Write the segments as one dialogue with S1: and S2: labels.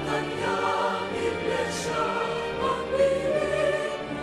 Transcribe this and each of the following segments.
S1: Kanyang iglesia, magpili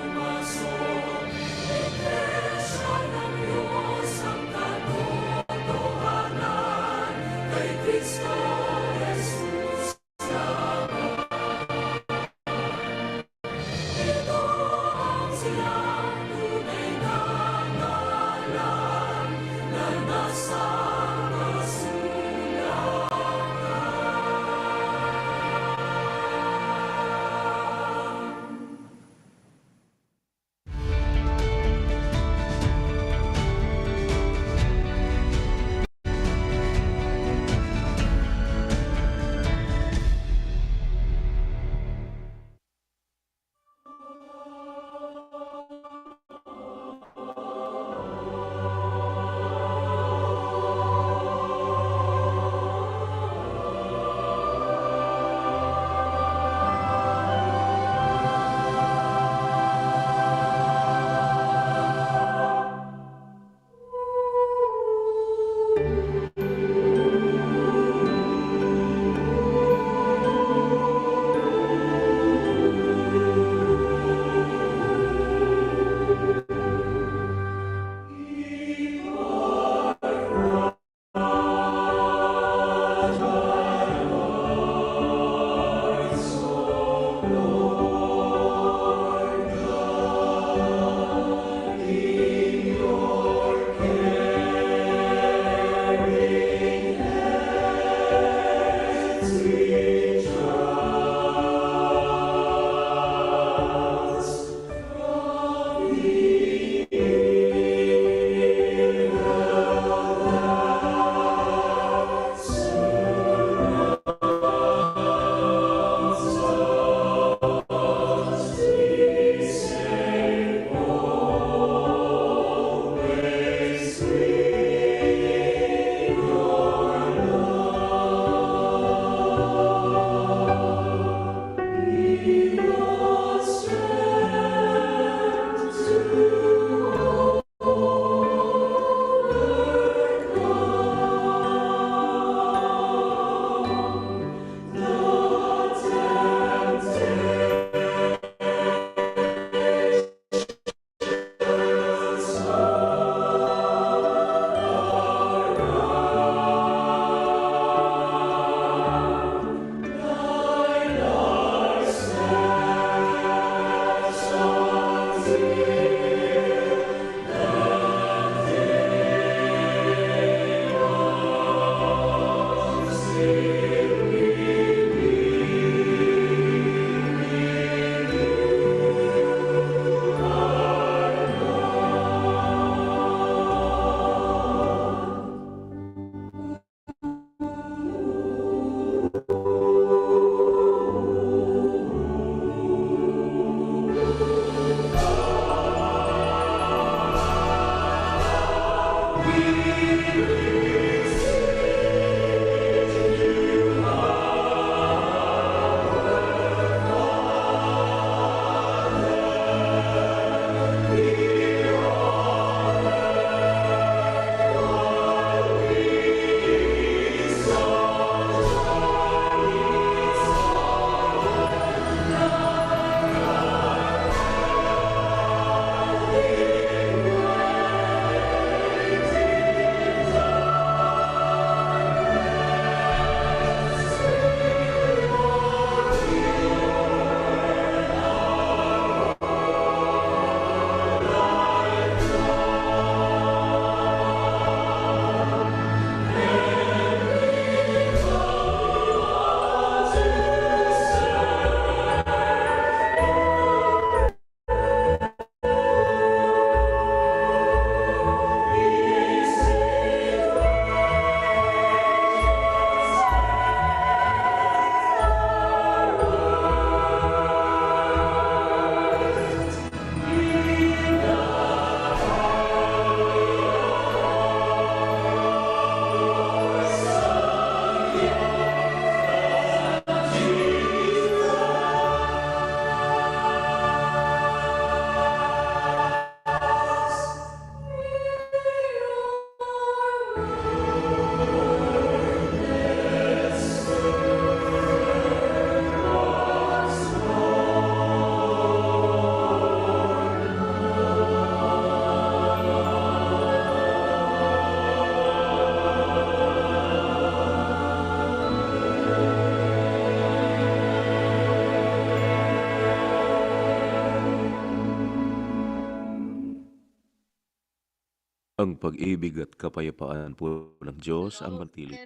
S1: Ang pag-ibig at kapayapaan po ng Diyos ang manatili.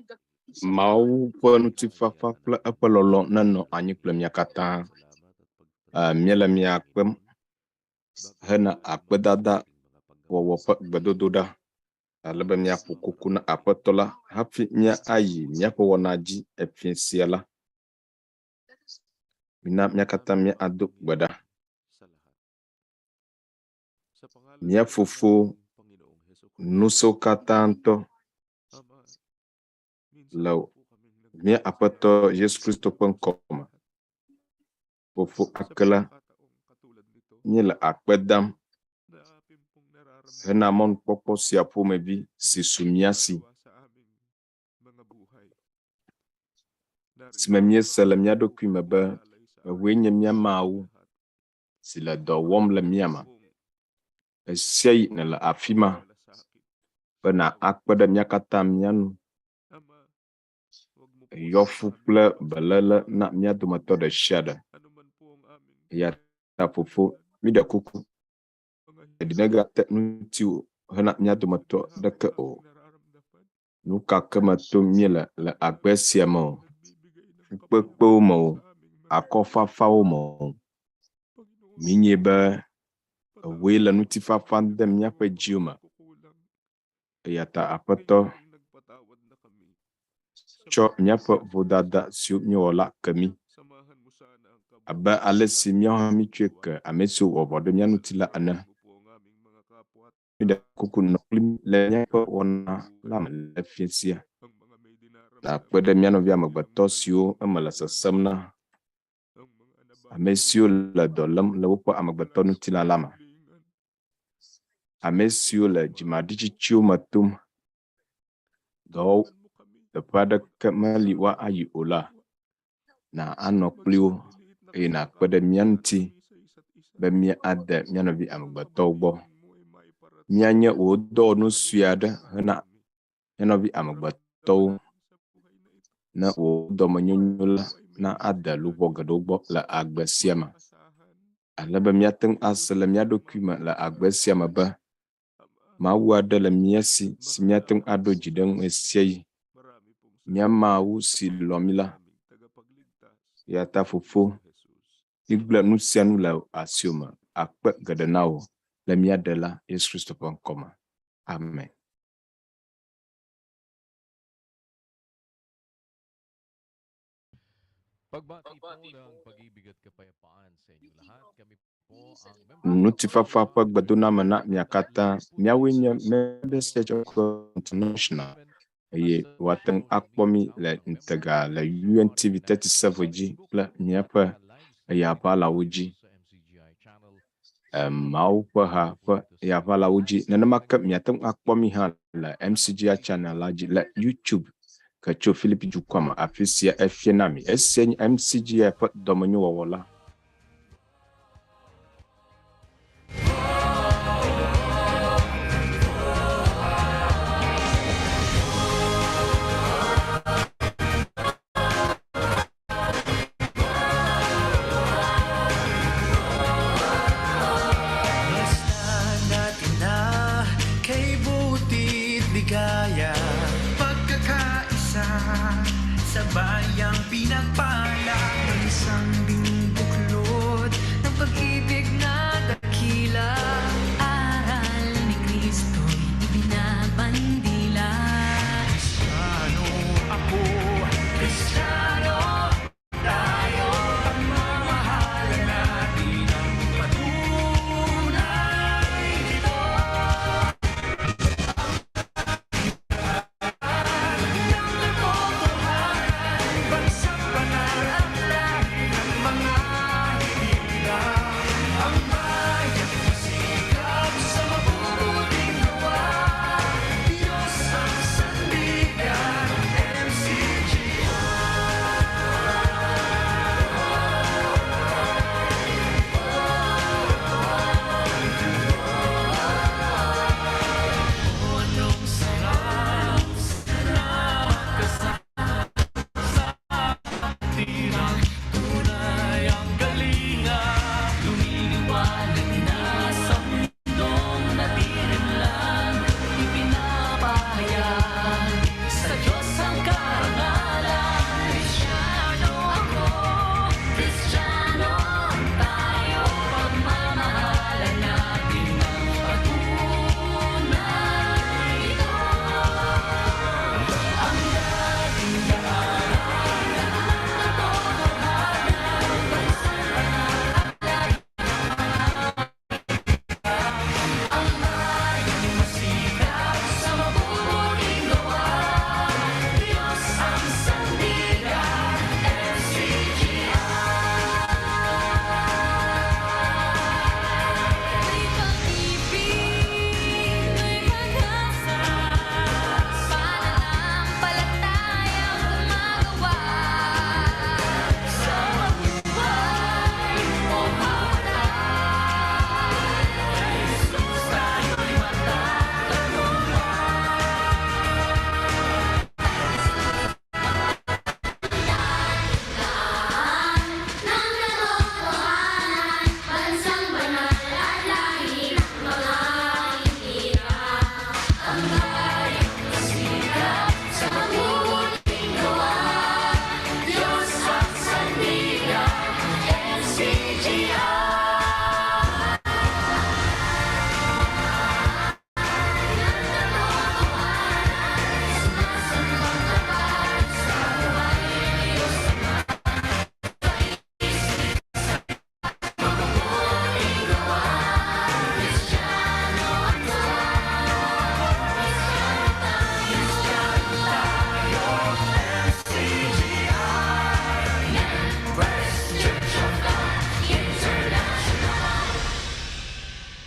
S2: Mawu ƒe ŋutifafa kple eƒe lɔlɔ̃ nenɔ anyi kple mia katã. Eh, míele mia kpem hena akpedada wɔwɔ ƒe gbedodoɖa ale be míaƒo kuku na Aƒetɔ la hafi míayi míaƒe wɔna dzi efie sia la. Mina mía katã míado gbe ɖa. Mía Fofo Ŋusẽkatãtɔ, le mía Aƒetɔ Yesu Kristo ƒe ŋkɔ me, Fofo Akela, míele akpe dam hena mɔnukpɔkpɔ sia ƒomevi si su mía si, si me míese le mía ɖokui me be ewòe nye mía Mawu si le dɔ wɔm le mía me. Ɣesiaɣi nèle afi ma be nàakpe ɖe mía katã mía ŋu. Èyɔ fu kple beléle na mía dometɔ ɖe sia ɖe. Eya ta Fofo, míɖe kuku, ɖeɖi negate ŋutiwò hena mía dometɔ ɖeke o. Nu ka ke me tom míele le agbe sia me o, fukpekpewo me o, akɔfafawo me o, míenyae be ewòe le ŋutifafa dem míaƒe dziwo me. Eya ta Aƒetɔ, tsɔ míaƒe vodada siwo míewɔ la ke mí, abe ale si míawo hã míetsɔe ke ame siwo wɔ vɔ̃ ɖe mía ŋuti la ene. Míɖe kuku nɔ kpli mí le míaƒe wɔna la me le fiẽ sia, nàkpe ɖe mía nɔvi amegbetɔ siwo eme le sesẽm na, ame siwo le dɔ lém le woƒe amegbetɔ ŋutilã la me, ame siwo le dzimaɖitsitsiwo me tom, dɔ teƒe aɖeke meli woayi o la, na anɔ kpli wo eye nàkpe ɖe mía ŋuti be míade mía nɔvi amegbetɔwo gbɔ. Míanye wò dɔwɔnu sue aɖe hena mía nɔvi amegbetɔwo ne wò dɔmenyonyo la na ade luʋɔ geɖewo gbɔ le agbe sia me, ale be míate ŋu ase le mía ɖokui me le agbe sia me be Mawu aɖe le mía si si míate ŋu aɖo dzi ɖe eŋu ɣesiaɣi, mía Mawu si lɔ̃ mí la. Eya ta Fofo, mígblẽ nu sia nu le asiwò me akpe geɖe na wò le mía Ɖela Yesu Kristo ƒe ŋkɔ me. Amen. Ŋutifafa ƒe gbedoname na mia katã. Míawoe nye Members Church of God International eye woate ŋu akpɔ mí le ŋutega le UNTV 37 dzi kple míaƒe eyaʋalawo dzi. Mawu ƒe ha ƒe yaʋalawo dzi. Nenema ke miate ŋu akpɔ mí hã le MCGI channel la dzi le YouTube ke tso Philipi dukɔa me. Afi sia efia na mi. Esia nye MCGI ƒe dɔmenyowɔwɔ la.
S3: Basta natin na kay buti't ligaya Pagkakaisa sa bayang pinagpala Ng isang binubuklat.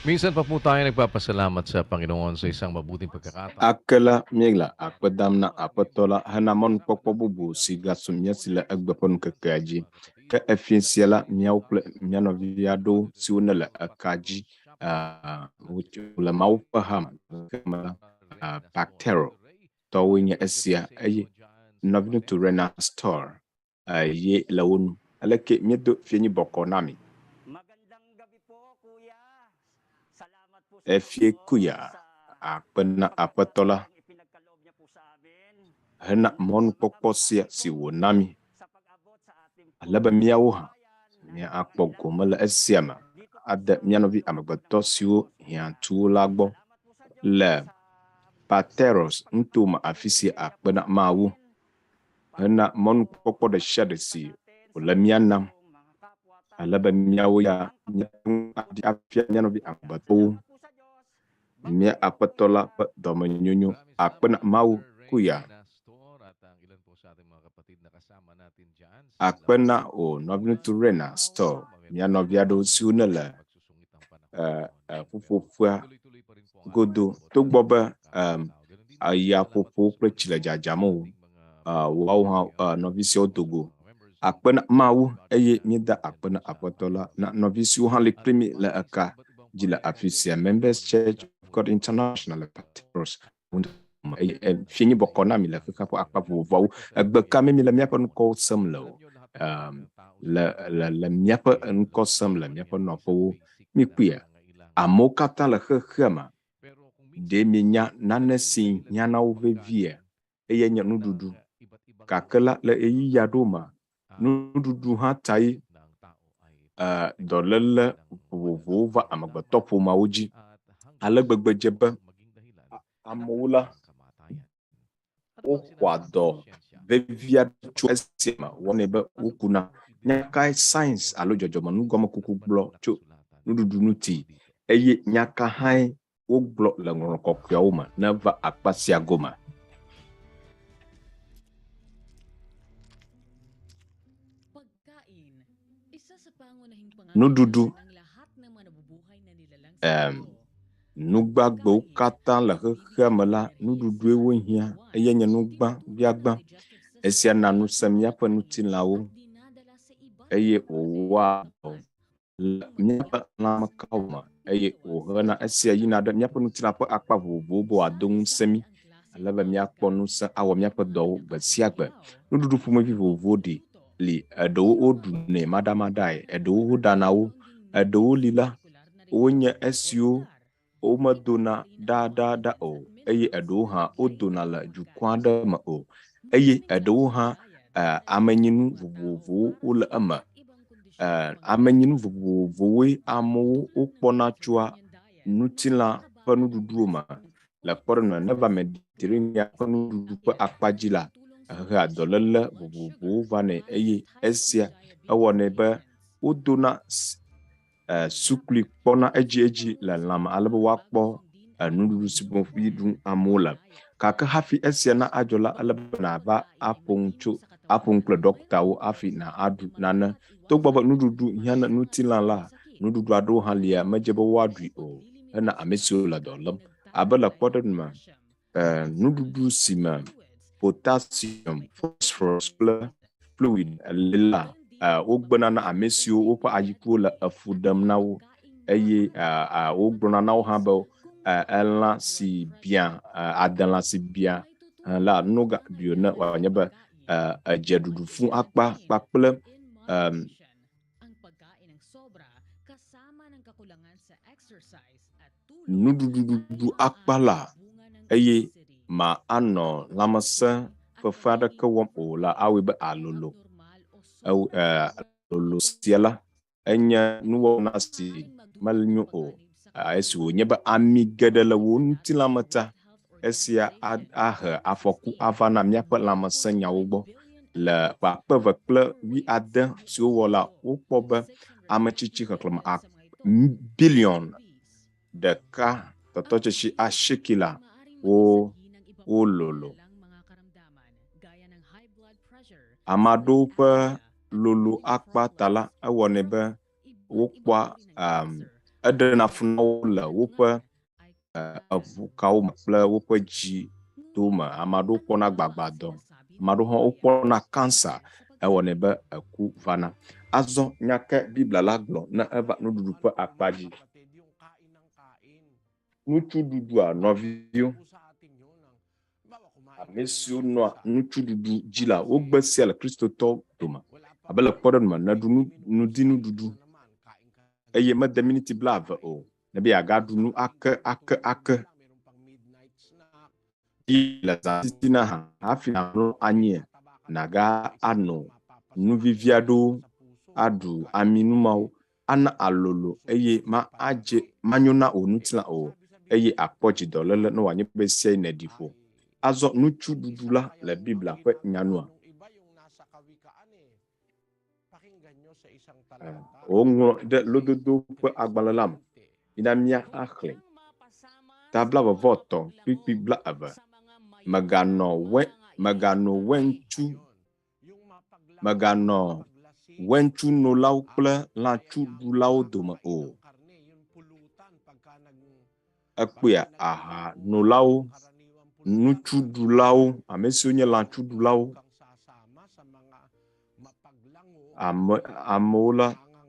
S4: Minsan pa po tayo nagpapasalamat sa Panginoon sa isang mabuting pagkakataon.
S2: Ake la, míele akpe dam na Aƒetɔ la hena mɔnukpɔkpɔ bubu si gasu mía si le egbe ƒe ŋkekea dzi. Ke efia sia la, míawo kple mía nɔvi aɖewo siwo nele eka dzi le Mawu ƒe ha me la, Pactero tɔwoe nye esia eye nɔviŋutsu Rena Stor ye le wo nu. Aleke míedo fienyi bɔkɔ na mi?
S5: Magandang gabi po, Kuya. Salamat po sa
S2: Efie
S5: Panginoon
S2: Kuya,
S5: sa
S2: akpe na Aƒetɔ la
S5: pagkakataong ipinagkaloob niya po sa amin
S2: hena
S5: na
S2: mɔnukpɔkpɔ sia
S5: makabahagi
S2: si
S5: po
S2: wòna mí
S5: sa pag-abot sa ating
S2: ale
S5: pong
S2: be míawo hã
S5: bayan
S2: míakpɔ
S5: na
S2: gome le esia me
S5: dito po
S2: ade
S5: sa
S2: mía nɔvi amegbetɔ siwo hiã tu la gbɔ
S5: Salamat po sa Diyos
S2: le
S5: sa
S2: Pateros ŋutome afi si akpe na Mawu
S5: para
S2: hena
S5: po
S2: mɔnukpɔkpɔ ɖe sia ɖe
S5: makita
S2: si
S5: natin sa
S2: wòle mía
S5: ating
S2: nam
S5: pong mga kapwa
S2: ale
S5: tao
S2: be míawo ya
S5: ang
S2: míate ŋu aɖi afia mía nɔvi
S5: pagmamahal.
S2: amegbetɔwo
S5: Salamat po sa Diyos.
S2: mía
S5: Babalik po
S2: Aƒetɔ la
S5: Kuya.
S2: ƒe dɔmenyonyo.
S4: Maraming
S2: Akpe
S4: salamat
S2: na Mawu
S4: Brother Ray
S2: Kuya.
S4: Nestor at ang ilan po sa ating mga kapatid na kasama natin dyan sa
S2: Akpe
S4: labas
S2: na
S4: ng
S2: wò nɔviŋutsu
S4: pintuan.
S2: Rena Stor,
S4: Mamaya
S2: mía
S4: po
S2: nɔvi aɖewo siwo nele
S4: magsusungit ang panahon ngayon. Pero
S2: ƒuƒoƒea
S4: tuloy-tuloy pa rin po ang ating
S2: godo.
S4: pag-abot
S2: Togbɔ
S4: ng
S2: be
S4: mga kapwa tao. Ganun din po,
S2: eyaƒoƒo
S4: salamat po sa
S2: kple tsi le
S4: Panginoon
S2: dzadzam
S4: sa
S2: o,
S4: ating mga
S2: woawo hã
S4: pamilya,
S2: nɔvi siawo do go.
S4: mga members ng
S2: Akpe na Mawu
S4: God
S2: eye
S4: Channel
S2: míeda
S4: dyan
S2: akpe
S4: po
S2: na
S4: sa
S2: Aƒetɔ la
S4: Pateros.
S2: na nɔvi siwo hã li
S4: At
S2: kpli mí le
S4: pati sa
S2: eka
S4: iba't ibang
S2: dzi le
S4: parte
S2: afi
S4: ng
S2: sia.
S4: daigdig
S2: Members
S4: po
S2: Church
S4: nagmula
S2: of God
S4: po
S2: International le
S4: sa
S2: Pateros. Eye fienyi bɔkɔ na mi le xexea ƒe akpa vovovoawo. Egbe ka mi le míaƒe ŋkɔwo sem le o?
S4: Alam nyo, lahat naman
S2: Um,
S4: ng tao sa
S2: le
S4: mundo
S2: le le míaƒe
S4: ay
S2: ŋkɔ
S4: alam
S2: sem le
S4: naman
S2: míaƒe
S4: yan ang isang
S2: nɔƒewo.
S4: basic
S2: Mi
S4: na
S2: kpuie,
S4: pangangailangan.
S2: amewo katã le xexea me
S4: Pero kung
S2: ɖe
S4: minsan,
S2: mienya nane
S4: naging
S2: si
S4: dahilan
S2: hiã
S4: po
S2: na
S4: ang
S2: wo vevie
S4: pagkain
S2: eye nye
S4: ng
S2: nuɖuɖu.
S4: iba't ibang
S2: Gake la
S4: uri
S2: le
S4: ng
S2: ɣeyiɣi aɖewo me, nuɖuɖu hã tae
S4: ng tao ay
S2: dɔléle
S4: pinaapektuhan ng
S2: vovovowo va
S4: malalang
S2: amegbetɔƒomeawo
S4: tama
S2: dzi.
S4: at hanggang
S2: Ale
S4: sa
S2: gbegbe dze be
S4: maging dahilan ng
S2: amewo la
S4: kanilang kamatayan. Ano bang
S2: woxɔa
S4: sinasabi
S2: dɔ
S4: ng siyensya
S2: vevi aɖe
S4: sa
S2: tso esia me
S4: pagkakaroon?
S2: wɔnɛ be
S4: Ano po
S2: wokuna.
S4: ang
S2: Nya kae
S4: ebidensya na
S2: science alo
S4: sumuporta
S2: dzɔdzɔmenugɔmekuku
S4: sa banal
S2: gblɔ
S4: na
S2: tso
S4: kasulatan
S2: nuɖuɖu ŋuti
S4: tungkol dito?
S2: eye nya ka hãe wogblɔ le ŋɔŋlɔ kɔkɔeawo me neva akpa sia gome.
S6: Pagkain, isa sa pangunahing
S2: Nuɖuɖu
S6: pangangailangan ng lahat ng mga nabubuhay na nilalang sa
S2: em,
S6: mundo.
S2: nugbagbewo
S6: Pagkain
S2: katã
S6: ay
S2: le xexea
S6: nagbibigay
S2: me
S6: ng
S2: la,
S6: enerhiya sa
S2: nuɖuɖue
S6: ating
S2: wohiã
S6: katawan.
S2: eye nye nugba
S6: Tinutulong
S2: biagbã.
S6: ang digestive
S2: Esia
S6: system
S2: na
S6: upang
S2: ŋusẽ
S6: ang
S2: míaƒe
S6: pagkain
S2: ŋutilãwo
S6: at dinadala sa iba't
S2: eye
S6: ibang parte ng
S2: wòwɔa dɔ
S6: katawan
S2: le
S6: upang
S2: míaƒe
S6: magbigay ng
S2: lãmekawo me eye
S6: iwas
S2: wòhena esia yina ɖe míaƒe ŋutilã ƒe akpa vovovowo be wòado ŋusẽ
S6: Sari-sari
S2: mí
S6: ang klase
S2: ale
S6: ng
S2: be
S6: mga
S2: míakpɔ
S6: pagkain
S2: ŋusẽ awɔ
S6: at
S2: míaƒe
S6: mga
S2: dɔwo gbe
S6: kinakain
S2: sia gbe.
S6: raw
S2: Nuɖuɖu
S6: ang
S2: ƒomevi vovovowo ɖi
S6: niluluto.
S2: li. Eɖewo
S6: Pero ang
S2: woɖunɛ maɖamaɖae,
S6: pinakamahalaga
S2: eɖewo woɖana wo,
S6: ito ang
S2: eɖewo
S6: ginamit
S2: li
S6: sa
S2: la
S6: partikular na
S2: wonye
S6: rehiyon o
S2: esiwo
S6: lugar.
S2: womedona
S6: Ito pa rin ang mga
S2: ɖaɖaɖa
S6: vitamins
S2: o
S6: at
S2: eye
S6: minerals
S2: eɖewo
S6: na
S2: hã
S6: bigay ng
S2: wodona le
S6: mga
S2: dukɔ
S6: pagkain.
S2: aɖe me o eye
S6: Maraming
S2: eɖewo
S6: klase
S2: hã
S6: ng diet dahil
S2: amenyinu
S6: sa mga tao
S2: vovovowo
S6: para
S2: wole
S6: sa
S2: eme.
S6: iba't ibang kondisyon ng mga
S2: Amenyinu
S6: katawan.
S2: vovovowoe amewo
S6: Tulad ng
S2: wokpɔna tsoa
S6: Mediterranean diet,
S2: ŋutilã ƒe
S6: nakakababa ang
S2: nuɖuɖuwo me.
S6: kolesterol
S2: Le kpɔɖeŋu me, neva Mediterranea ƒe nuɖuɖu
S6: ang
S2: ƒe
S6: ilan
S2: akpa dzi la,
S6: nakakatulong sa
S2: ehea
S6: condisyong
S2: dɔléle
S6: high blood
S2: vovovowo
S6: sugar
S2: vanɛ
S6: ayon sa
S2: eye
S6: type 2
S2: esia ewɔnɛ
S6: diabetes
S2: be
S6: patients.
S2: wodona sukli
S6: Dapat
S2: kpɔna
S6: isang
S2: edziedzi le
S6: pangunahing
S2: lãme ale be
S6: mga
S2: woakpɔ
S6: bagong sundin ang
S2: nuɖuɖu si
S6: meal
S2: ƒomevi
S6: plan
S2: ɖum amewo
S6: o
S2: le.
S6: diet.
S2: Gake hafi esia na adzɔ la, ele
S6: Bagamat
S2: be
S6: ang
S2: nàva
S6: pagkain ay
S2: aƒo nu
S6: mainam
S2: tso
S6: sa
S2: aƒo
S6: katawan,
S2: nu kple ɖɔkitawo
S6: mayroong
S2: hafi
S6: downside
S2: na aɖu
S6: na
S2: nane.
S6: marapat
S2: Togbɔ be
S6: iwasan
S2: nuɖuɖu
S6: ng
S2: hiã na
S6: mga
S2: ŋutilã la,
S6: sakit.
S2: nuɖuɖu aɖewo hã lia medze be woaɖui
S6: Dahil
S2: o
S6: paglilimita
S2: hena
S6: sa
S2: ame siwo le dɔ
S6: pagkain ay
S2: lém. Abe le
S6: nagtatangay ng
S2: kpɔɖeŋu me,
S6: potassium at
S2: nuɖuɖu
S6: salt
S2: si
S6: at
S2: me
S6: fluids na
S2: potassium,
S6: may
S2: phosphorus kple fluid le la,
S6: Ganun din ang
S2: wogbena na
S6: pagmamahal
S2: ame
S6: sa
S2: siwo
S6: basic
S2: woƒe ayikuwo le
S6: vegetables
S2: efu
S6: at
S2: ɖem
S6: mga
S2: na wo
S6: pagkaing
S2: eye
S6: maaring
S2: wogblɔna na wo hã
S6: matamis
S2: be
S6: kung
S2: elã
S6: maaaring blood
S2: si biã
S6: pressure.
S2: adelã si biã
S6: May tutulong
S2: la
S6: din
S2: no
S6: ang mga
S2: gaɖui o ne
S6: nagdadala
S2: wòanye
S6: sa
S2: be
S6: pagkain.
S2: edze ɖuɖu fũu
S6: Kailangan
S2: akpa
S6: din
S2: kpakple
S6: in moderation ang pagkain ng sobra kasama ng kakulangan sa exercise at tulog ay
S2: nuɖuɖuɖuɖu akpa
S6: maaaring
S2: la
S6: bunga ng
S2: eye
S6: obesity.
S2: ma anɔ
S6: Ang
S2: lãmesẽ
S6: obesity at
S2: fefe aɖeke
S6: pagiging
S2: wɔm o la
S6: overweight
S2: awɔe be
S6: ay
S2: alolo.
S6: abnormal o
S2: Ew
S6: sobrang timbang
S2: lolo sia la enye nuwɔna
S6: Ito
S2: si
S6: maaaring magdulot ng
S2: menyo o
S6: panganib sa
S2: esi
S6: kalusugan.
S2: wònye be ami geɖe le wò
S6: Ayon sa
S2: ŋutilã me
S6: World
S2: ta
S6: Health
S2: esia
S6: Organization
S2: ahe afɔku
S6: 2016,
S2: ava na míaƒe lãmesẽnyawo
S6: 1.5
S2: gbɔ.
S6: billion
S2: Le
S6: adults
S2: ƒe
S6: are
S2: akpe eve kple
S6: overweight
S2: wuiade
S6: sa
S2: si
S6: buong
S2: wowɔ la,
S6: mundo.
S2: wokpɔ be ametsitsi
S6: 690
S2: xexlẽme
S6: million sa mga ito
S2: biliɔn
S6: ay obese.
S2: ɖeka
S6: Ang
S2: tɔtɔtsitsi
S6: obesity
S2: asieke la
S6: ay maaaring maging
S2: wo
S6: sanhi ng iba pang
S2: wololo.
S6: malalang mga karamdaman gaya ng high blood pressure,
S2: Ame aɖewo
S6: sleep
S2: ƒe
S6: apnea, at
S2: lolo
S6: kidney
S2: akpa ta la,
S6: problems.
S2: ewɔnɛ be
S6: Pero iba't ibang
S2: wokpɔa
S6: uri ng cancer
S2: Eɖena fu na wo le woƒe eʋukawo me kple woƒe dzi dome. Ame aɖewo kpɔna gbagbadɔ, ame aɖewo hã wokpɔna kansa. Ewɔnɛ be eku vana. Azɔ nya ke Biblia la gblɔ ne eva nuɖuɖu ƒe akpa dzi. Nutsuɖuɖua nɔviwo, ame siwo nɔa nutsuɖuɖu dzi la, wogbe sia le Kristotɔwo dome. Abe le kpɔɖeŋu me, nèɖu nu ŋdinuɖuɖu eye mede miniti blaeve o, nebe yeagaɖu nu ake ake ake yi le zã titina hã hafi nàmlɔ anyia, nàga ano nu vivi aɖewo, aɖu aminu mawo, ana alolo eye ma adze manyo na wò ŋutilã o eye akpɔ dzidɔléle ne wòanye be sia nèɖi ƒo. Azɔ nutsuɖuɖu la le Biblia ƒe nyanua. Woŋlɔ ɖe lododo ƒe agbalẽ la me. Mina mía axlẽ. Ta blaeve-vɔ-etɔ̃ kpukpui blaeve. Mèganɔ wɛ, mègano wɛntsu, mèganɔ wɛntsunolawo kple lãtsuɖulawo dome o. Ekpea ahanolawo, nutsuɖulawo, ame siwo nye lãtsuɖulawo, ame amewo la,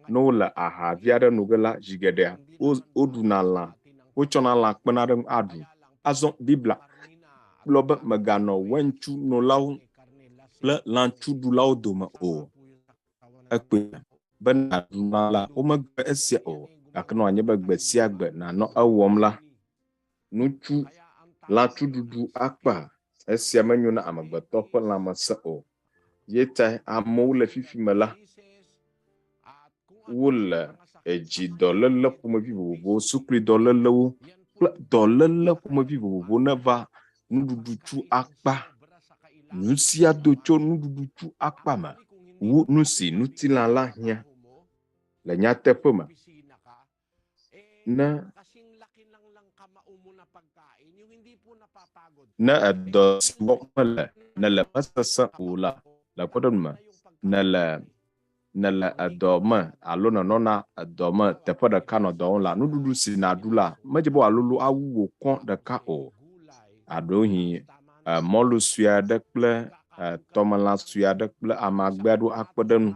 S2: ne wole aha vi aɖe no ge la, zi geɖea woɖuna lã, wotsɔna lã kpena ɖe ŋu aɖu. Azɔ Biblia gblɔ be mèganɔ wɛntsunolawo kple lãtsuɖulawo dome o. Ekpea be nàɖu lã la, womegbe esia o, gake ne wòanye be gbe sia gbe nànɔ ewɔm la, nutsu lãtsuɖuɖu akpa. Esia menyo na amegbetɔ ƒe lãmesẽ o. Ye tae amewo le fifi me la, wole edzidɔléle ƒomevi vovovowo, suklidɔlélewo kple dɔléle ƒomevi vovovowo neva nuɖuɖu tsu akpa. Nu sia do tso nuɖuɖu tsu akpa me wu nu si ŋutilã la hiã. Le nyateƒe me, ne ne edɔ si wɔm mele nèle mesesẽ o la, le kpɔɖeŋu me, nèle nèle edɔ me alo nènɔna edɔ me teƒe ɖeka nɔ dɔ wɔm la, nuɖuɖu si nàɖu la, medze be wòalolo awu wò kɔ ɖeka o. Aɖewohĩ mɔlu sue aɖe kple tɔmelã sue aɖe kple amagbe aɖewo akpe ɖe enu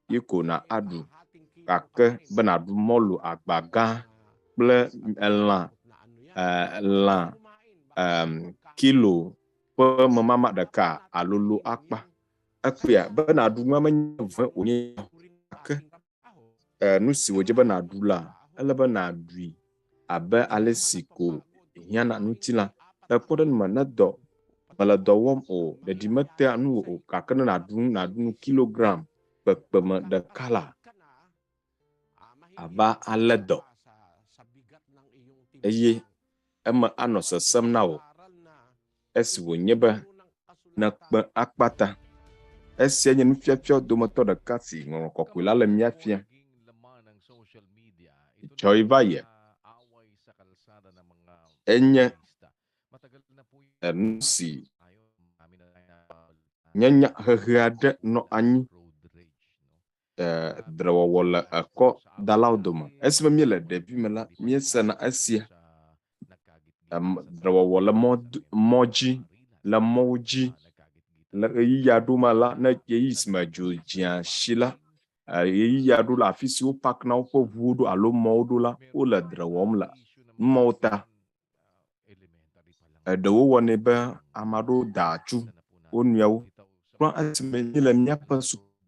S2: ye ko na aɖu. Gake be nàɖu mɔlu agba gã kple elã lã kilo ƒe memama ɖeka alolo akpa. Ekpea be nàɖu nua menye vɔ̃e wònye o gake nu si wòdze be nàɖu la, ele be nàɖui abe ale si ko hiãna ŋutilã. Le kpɔɖeŋu me, ne dɔ mele dɔ wɔm o, ɖeɖi metea nuwò o gake ne nàɖu nu, nàɖu nu kilogram kpekpeme ɖeka la, ava alé dɔ eye eme anɔ sesẽm na wò esi wònye be nèkpe akpa ta. Esia nye nufiafia dometɔ ɖeka si Ŋɔŋlɔ Kɔkɔe la le mía fiam. Tsɔe va yia, enye enu si nye nyahehe aɖe nɔ anyi dzrewɔwɔ le ekɔdalawo dome. Esime míele ɖevime la, míesena esia. Dzrewɔwɔ le mɔ dzi, le mɔwo dzi. Le ɣeyiɣi aɖewo me la, ne ɣeyiɣi si me dzo dzea si la, ɣeyiɣi aɖewo le afi si wopakina woƒe ʋuwo ɖo alo mɔwo ɖo la, wole dzre wɔm le numɔwo ta. Eɖewo wɔnɛ be ame aɖewo daa tu wo nɔewo. Kura esime míele míaƒe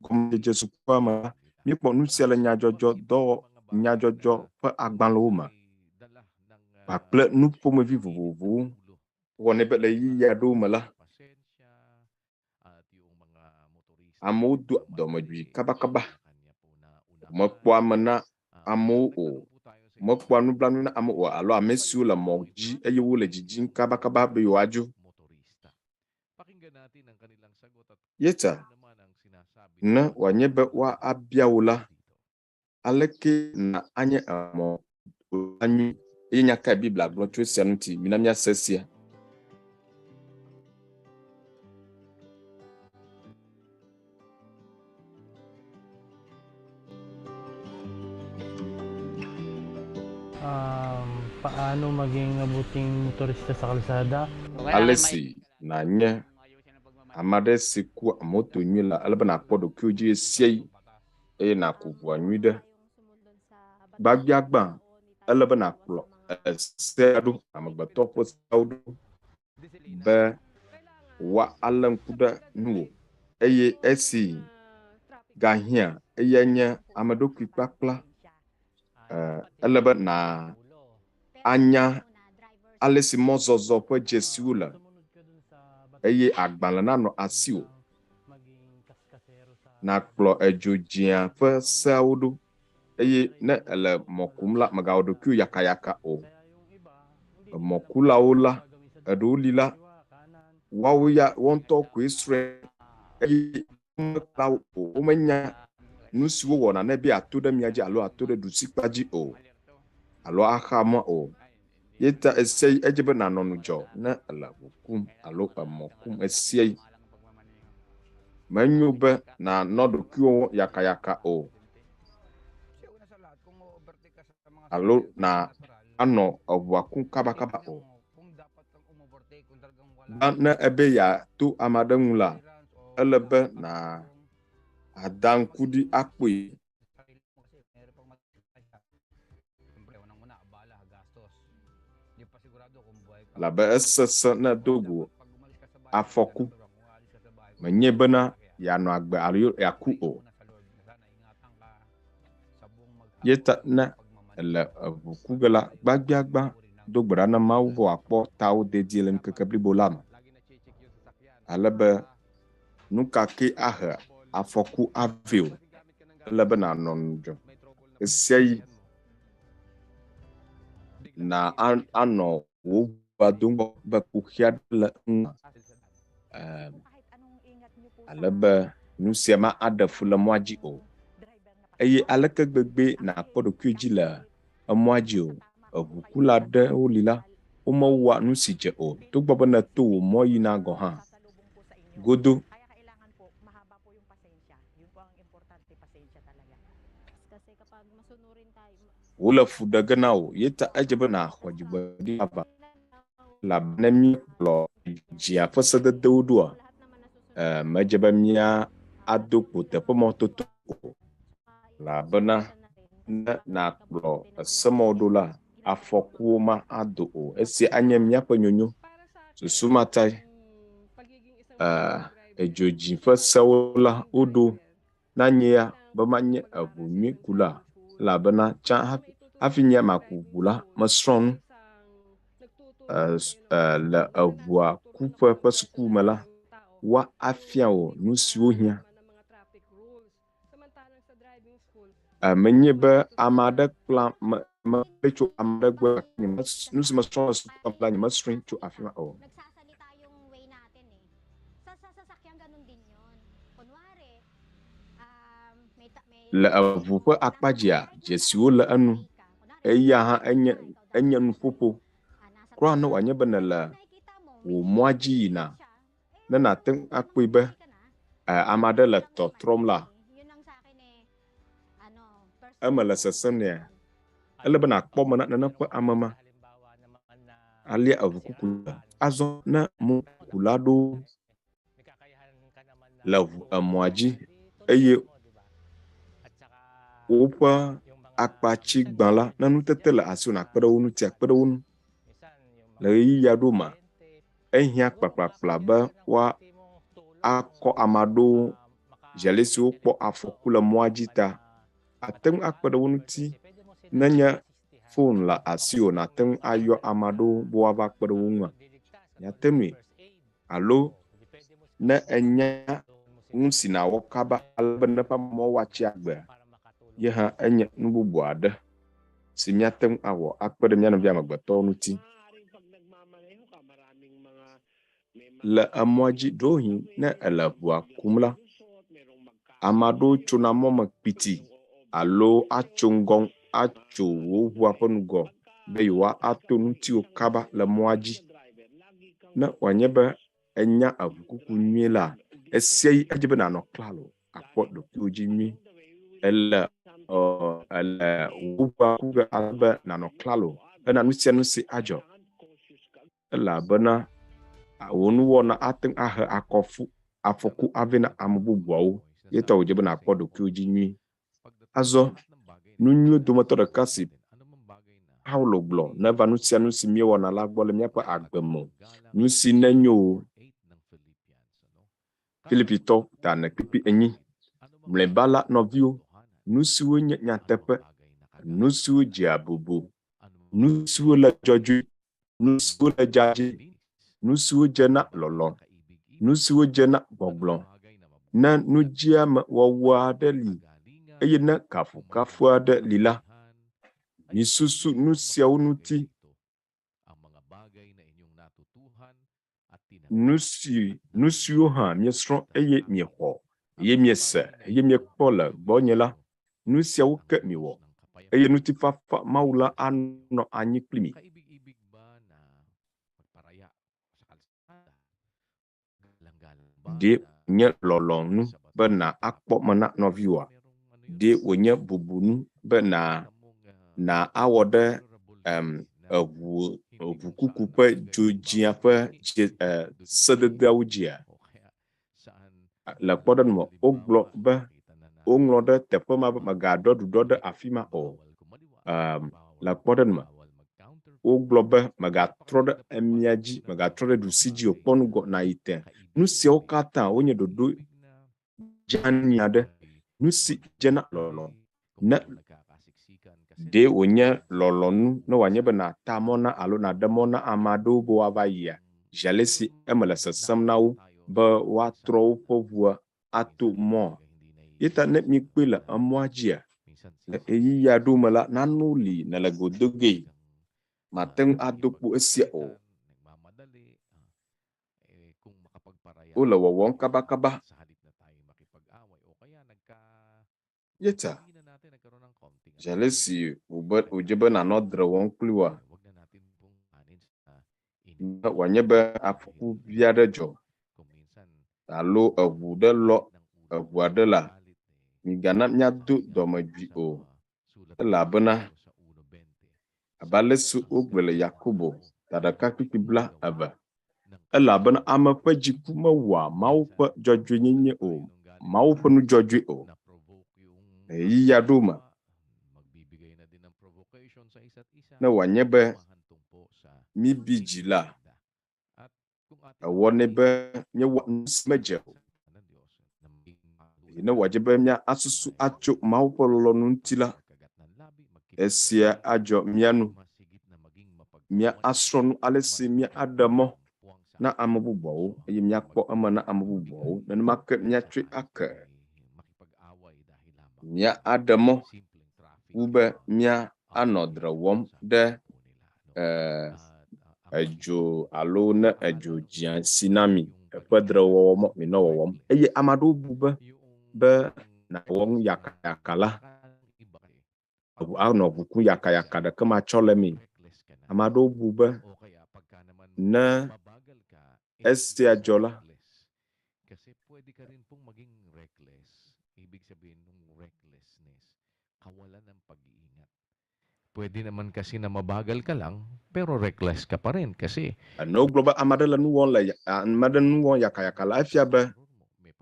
S2: gɔmedzedze sukua me la, míekpɔ nu sia le nyadzɔdzɔ dɔwɔ nyadzɔdzɔ ƒe agbalẽwo me kpakple nu ƒomevi vovovowo wɔnɛ be le ɣeyiɣi aɖewo me la, amewo doa dɔmedzoe kabakaba. Mekpɔa ame na amewo o. Mekpɔa nublanui na amewo o alo ame siwo le mɔ dzi eye wole dzidzim kabakaba be yewoadzo. Yeta, ne wòanye be woabia wò la, aleke na anye emɔ nyui eye nya kae Biblia gblɔ tso esia ŋuti? Mina míase esia.
S7: Paano maging mabuting motorista sa kalsada?
S2: Ale si nànye ame aɖe si kua moto nyuie la, ele be nàkpɔ ɖokuiwò dzi ɣesiaɣi eye nàku ʋua nyuie ɖe. Gbagbiagbã, ele be nàkplɔ esea ɖo, amegbetɔ ƒe seawo ɖo be woalé ŋku ɖe nuwò eye esi gahiã eyae nye ame ɖokui kpakpla. Ele be na anya ale si mɔzɔzɔ ƒe dzesiwo le eye agbalẽ nanɔ asiwò. Nàkplɔ edzo dzĩa ƒe seawo ɖo eye ne èle mɔ kum la, mègawɔ ɖokuiwò yakayaka o. Emɔkulawo la, eɖewo li la, woawo ya woa ŋutɔ koe srɔ̃e eye womekpla wo o. Womenya nu si wowɔna ne be yeato ɖe mia dzi alo ato ɖe ɖusikpa dzi o alo axa mɔ o. Ye ta ɣesiaɣi edze be nànɔ ŋudzɔ ne èle ʋu kum alo emɔ kum ɣesiaɣi. Menyo be nànɔ ɖokuiwò wɔm yakayaka o alo na anɔ eʋua kum kabakaba o. Gbã ne ebe yeato ame aɖe ŋu la, ele be na ada ŋku ɖi akpɔe. Labe esesẽ ne edo go afɔku. Menye bena yeanɔ agbe alo yeaku o. Ye ta ne èle eŋu ku ge la, gbagbiagbã do gbe ɖa na Mawu be wòakpɔ tawò dedie le ŋkeke blibo la me, ale be nu ka kee ahe afɔku avɛ o, ele be nànɔ ŋudzɔ ɣesiaɣi na anɔ wò ʋua dom kpɔ be kuxi aɖe le eŋua, ale be nu sia ma aɖe fu le mɔa dzi o. Eye aleke gbegbee nàkpɔ ɖokuiwò dzi le emɔa dzi o? Eʋukula aɖewo li la, womewɔa nu si dze o, togbɔ be nèto wò mɔ yina gɔ̃ hã. Godo. Wole fu ɖe ge na wò, ye ta edze be nàxɔ dzigbɔɖi vavã. Elabe ne míekplɔ dzia ƒe sededewo ɖoa, medze be míado kpo teƒe mɔtoto o. Elabena ne nàkplɔ esemɔwo ɖo la, afɔkuwo ma ado o. Esia anye míaƒe nyonyo. Susu ma tae edzo dzi ƒe sewo la woɖo na nye ya be manye eʋu nyui kula, elabena tsã hafi nye maku ʋu la, mesrɔ̃ nu le eʋua kuƒe ƒe suku me la, woafia wò nu siwo hiã. Menye be ame aɖe kpla me me tso ame aɖe gbɔ nu si mesrɔ̃ le sukua me la nyemesrɔ̃e tso afi ma o. Le eʋu ƒe akpa dzia, dzesiwo le enu. Eya hã enye enye nuƒoƒo. Kura ne wòanye be nèle wò mɔa dzi yina, ne nàte ŋu akpɔe be ame aɖe le tɔtrɔm la, eme le sesẽm nɛa, ele be nàkpɔ me na nene ƒe ame ma. Alea eʋukuku le. Azɔ ne mɔkula ɖewo le ʋu emɔa dzi eye woƒe akpa tsi gbã la, ne nutete le asiwò nàkpe ɖe wo ŋuti, akpe ɖe wo ŋu. Le ɣeyiɣi aɖewo mea, ehiã kplakplakpla be woakɔ ame aɖewo zi ale si wokpɔ afɔku le mɔa dzi ta. Àte ŋu akpe ɖe wo ŋuti nenye fon le asiwò nàte ŋu ayɔ ame aɖewo be woava kpe ɖe wo ŋua? Miate ŋui. Alo ne ènya nu si nàwɔ kaba ale be ne eƒe amewo woatsi agbea, ye hã enye nu bubu aɖe si míate ŋu awɔ akpe ɖe mía nɔvi amegbetɔwo ŋuti. Le emɔa dzi, ɖewohĩ ne èle ʋua kum la, ame aɖewo tsona mɔ me kpiti alo atso ŋgɔ atso wò ʋua ƒe ŋgɔ be yewoato ŋutiwò kaba le mɔa dzi. Ne wòanye be ènya eʋukuku nyuie la, ɣesiaɣi edze be nànɔ klalo akpɔ ɖokuiwò dzi nyuie. Èle Ɔ ele wò ʋua ku ge ale be nànɔ klalo hena nu sia nu si adzɔ. Elabena wò nuwɔna ate ŋu ahe akɔfu, afɔku avɛ na ame bubuawo. Ye ta wòdze be nàkpɔ ɖokuiwò dzi nyuie. Azɔ, nu nyuiwo dometɔ ɖeka si Paulo gblɔ neva nu sia nu si míewɔna la gbɔ le míaƒe agbe me o, nu si nenyo o. Filipitɔ ta ene kpukpui enyi. Mlɔeba la, nɔviwo, nu siwo nye nyateƒe, nu siwo dzea bubu, nu siwo le dzɔdzɔe, nu siwo le dzadzɛ, nu siwo dze na lɔlɔ̃, nu siwo dze na gbɔgblɔ, ne nudziamewɔwɔ aɖe li eye ne kafukafu aɖe li la, misusu nu siawo ŋuti. Nu si, nu siwo hã miesrɔ̃ eye miexɔ, eye miese, eye miekpɔ le gbɔnye la, nu siawo ke miwɔ, eye ŋutifafa Mawu la anɔ anyi kpli mi. Ɖe wònye lɔlɔ̃nu be nàakpɔ me na nɔviwòa? Ɖe wònye bubunu be nà, nà awɔ ɖe em, eʋu, eʋukuku ƒe dzodzĩa ƒe dze, e, sededeawo dzia? Le kpɔɖeŋu me, wogblɔ be woŋlɔ ɖe teƒe ma be mègaɖɔ ɖuɖɔ ɖe afi ma o. Em, le kpɔɖeŋu me, wogblɔ be mègatrɔ ɖe emia dzi, mègatrɔ ɖe ɖusi dzi o, kpɔ ŋgɔ nàyi te. Nu siawo katã wonye ɖoɖo dzeani aɖe, nu si dze na lɔlɔ̃. Ne ɖe wònye lɔlɔ̃nu ne wòanye be nàta mɔ na alo nàɖe mɔ na ame aɖewo be woava yia, zi ale si eme le sesẽm na wo be woatrɔ woƒe ʋua ato mɔa. Eya ta ne míkpɔe le emɔa dzia, le ɣeyiɣi aɖewo me la, nanewo li nèle go do gee. Màte ŋu ado kpo esia o. Wole wɔwɔm kabakaba. Ye ta, zi ale si wòbe wòdze be nànɔ dzre wɔm kpli woa, ne wòanye be afɔku vi aɖe dzɔ alo eʋu ɖe lɔ eʋu aɖe la, migana míado dɔmedzoe o, elabena abe ale si wogblɔe le Yakobo ta ɖeka kpukpui bla eve, elabena ame ƒe dziku mewɔa Mawu ƒe dzɔdzɔenyenye o, Mawu ƒe nu dzɔdzɔe o. Le ɣeyiɣi aɖewo me, ne wòanye be míbi dzi la, ewɔnɛ be míewɔa nu si medze o. Eye ne wòadze be míasusu atso Mawu ƒe lɔlɔ̃nu ŋuti la, esia adzɔ mía nu míasrɔ̃ nu ale si míaɖe mɔ na ame bubuawo eye míakpɔ eme na ame bubuawo. Nenema ke míatsɔe ake. Míaɖe mɔ wu be míanɔ dzre wɔm ɖe edzo alo ne edzo dzia si na mi eƒe dzrewɔwɔ mɔ minɔ wɔwɔm. Eye ame aɖewo bu be be nàwɔ nu yakayaka la, anɔ ʋu kum yakayaka ɖeke matsɔ le eme. Ame aɖewo bu be ne esia dzɔ la,
S4: Pwede naman kasi na mabagal ka lang, pero reckless ka pa rin kasi
S2: Ne wogblɔ be ame aɖe le nu wɔm le ame aɖe nu wɔm yakayaka la, efia be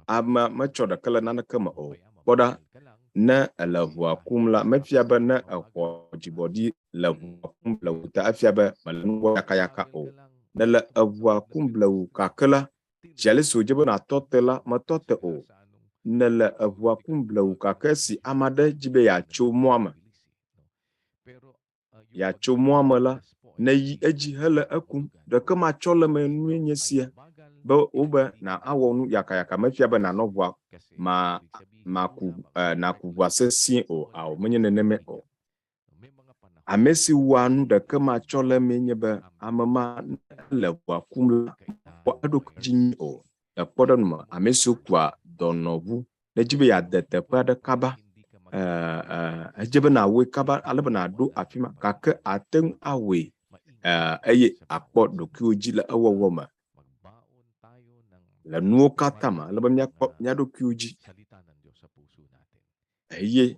S2: amea metsɔ ɖeke le naneke me o. Kpɔ ɖa, ne èle ʋua kum la, mefia be ne èxɔ dzigbɔɖi le ʋua kum blewu ta efia be mèle nu wɔm yakayaka o. Ne èle eʋua kum blewu gake la, zi ale si wòdze be nàtɔ te la, mètɔ te o. Nèle eʋua kum blewu gake esi ame aɖe di be yeatso mɔa me, yeatso mɔa me la, nèyi edzi hele ekum. Ɖeke matsɔ le eme nue nye esia be wobe na awɔ nu yakayaka mefia be nànɔ ʋua ma maku e, nàku ʋua sesĩe o. Ao, menye nenemae o. Ame si wɔa nu ɖeke matsɔ le emee nye be ame ma ne ele ʋua kum la, mekpɔa eɖokui dzi nyuie o. Le kpɔɖeŋu me, ame siwo kua dɔnɔʋu ne edzi be yeade teƒe aɖe kaba, edze be nàwɔe kaba ale be nàɖo afi ma, gake àte ŋu awɔe eye àkpɔ ɖokuiwò dzi le ewɔwɔ me. Le nuwo katã me, ele be míakpɔ mía ɖokuiwo dzi eye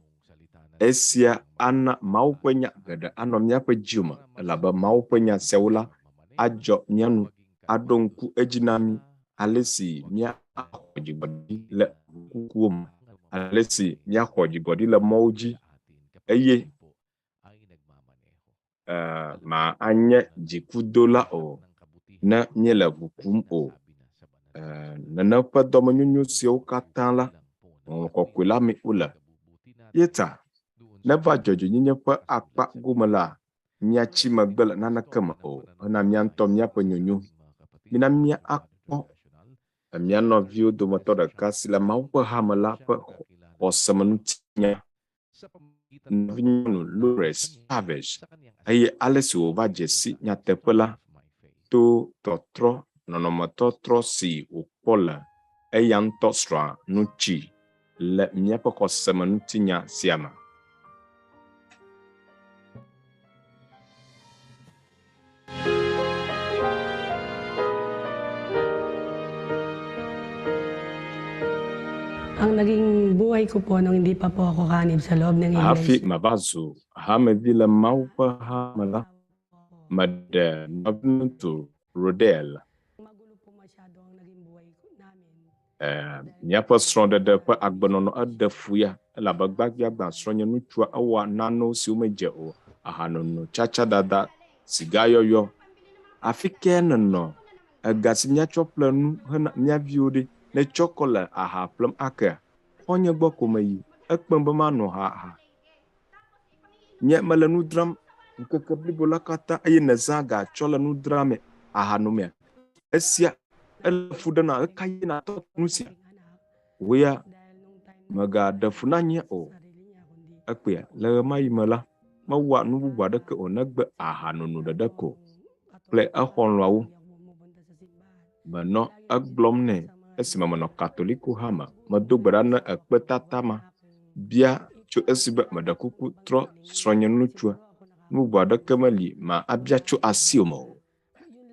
S2: Esia ana Mawu ƒe nya geɖe anɔ míaƒe dziwo me elabe Mawu ƒe nya siawo la adzɔ mía nu, aɖo ŋku edzi na mí ale si míaxɔ dzigbɔɖi le ʋukukuwo me, ale si míaxɔ dzigbɔɖi le mɔwo dzi eye ma anye dzikudola o ne míele ʋu kum o. Nene ƒe dɔmenyonyo siawo katã la, Ŋɔŋlɔ Kɔkɔe la mee wole. Ye ta, neva dzɔdzɔenyenye ƒe akpa gome la, míatsi megbe le naneke me o hena mía ŋutɔ míaƒe nyonyo. Mina míakpɔ mía nɔviwo dometɔ ɖeka si le Mawu ƒe hame la ƒe xɔsemenutinya, nɔvinyɔnu Lourdes Chavez, eye ale si wòva dze si nyateƒe la to tɔtrɔ, nɔnɔmetɔtrɔ si wòkpɔ le eya ŋutɔ srɔ̃a ŋuti le míaƒe xɔsemenutinya sia me.
S8: Ang naging buhay ko po nung hindi pa po ako kanib sa loob ng
S2: Hafi
S8: iglesia.
S2: mava zu hamevi le Mawu ƒe ha me la, meɖe nɔviŋutsu Rodel.
S8: Magulo po masyado ang naging buhay ko namin.
S2: Míaƒe srɔ̃ɖeɖe ƒe agbenɔnɔ eɖe fu ya elabe gbagbiagbã srɔ̃nye ŋutsua ewɔa nanewo siwo medze o, ahanono, tsatsadada, sigayɔyɔ. Afi kae nènɔ ega si míatsɔ ƒle nu hena mía viwo ɖi netsɔ kɔ le aha ƒlem akea? Xɔ̃nye gbɔ ko meyi. Ekpem be manɔ aha. Nye mele nu dzram ŋkeke blibo la katã eye nèzã ga tsɔ le nu dzramee aha nomea? Esia ele fu ɖe na ɣekaɣie nàtɔ nu sia? Wò ya mègaɖe fu na nye o. Ekpea, le ɣemaɣi me la, mewɔa nu bubu aɖeke o negbe ahanono ɖeɖe ko kple exɔlɔ̃awo. Menɔ egblɔm nɛ esime menɔ Katoliko hame. Medo gbe ɖa na ekpetata ma bia tso esi be meɖe kuku trɔ srɔ̃nye ŋutsua. Nu bubu aɖeke meli ma abia tso asiwò me o.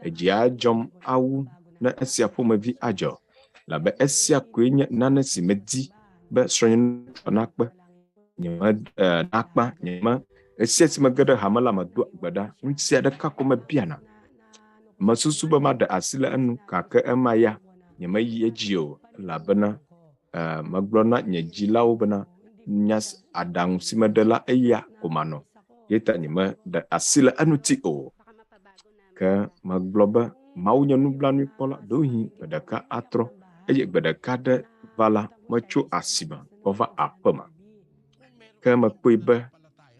S2: Edzi adzɔm awu ne esia ƒomevi adzɔ, elabe esia koe nye nane si medi be srɔ̃nye ŋutsua nakpe. Nyeme nakpa nyeme esia si mege ɖe hame la medoa gbe ɖa. Nu sia ɖeka ko mebiana. Mesusu be maɖe asi le enu gake ema ya nyemeyi edzi o elabena megblɔ na nye dzilawo bena nya aɖaŋu si meɖe la eya ko manɔ. Ye ta nyemeɖe asi le eŋuti o. Ke megblɔ be Mawu nye nublanuikpɔla, ɖewohĩ gbe ɖeka atrɔ eye gbe ɖeka ɖe va la metso asime gbɔ va aƒeme. Ke mekpɔe be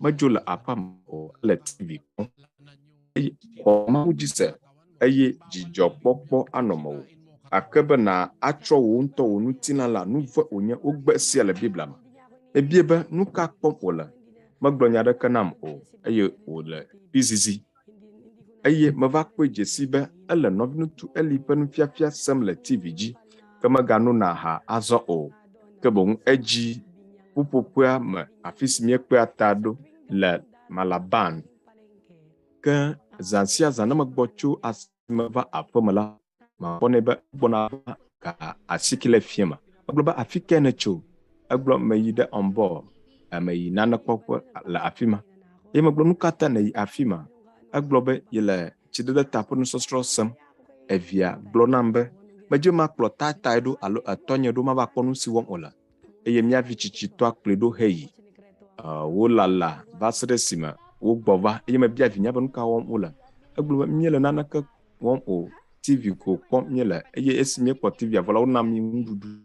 S2: medzo le aƒea me o, ele TV kpɔm eye xɔ Mawu dzi se eye dzidzɔkpɔkpɔ anɔ mewò. Gake be na atrɔ wò ŋutɔ wò ŋutilã la, nu vɔ̃e wònye. Wogbe esia le Biblia me. Ebia be, nu ka kpɔm wòle? Megblɔ nya aɖeke nam o eye wòle fizizi. Eye meva kpɔe dze sii be ele nɔviŋutsu Eli ƒe nufiafia sem le TV dzi, ke meganona aha azɔ o. Ke boŋ edzi ƒuƒoƒea me afi si míekpea ta ɖo le Malaban. Ke zã sia zã ne megbɔ tso asime va aƒeme la, makpɔnɛ be egbɔna va ga asieke le fiẽ me. Megblɔ be, afi kae nètso? Egblɔ, meyi ɖe Ombor, meyi nane kpɔƒe le afi ma. Eye megblɔ, nu ka ta nèyi afi ma? Egblɔ be yele tsidede ta ƒe nusɔsrɔ̃ sem. Evia gblɔ nam be, medze makplɔ tatae ɖo alo etɔnye ɖo mava kpɔ nu si wɔm wòle. Eye mía vi tsitsitɔa kplɔe ɖo heyi. Wolala va se ɖe esime wogbɔ va eye mebia vinyea be nu ka wɔm wole. Egblɔ be míele naneke wɔm o, TV ko kpɔm míele eye esi míekpɔ TV vɔ la wona mí nuɖuɖu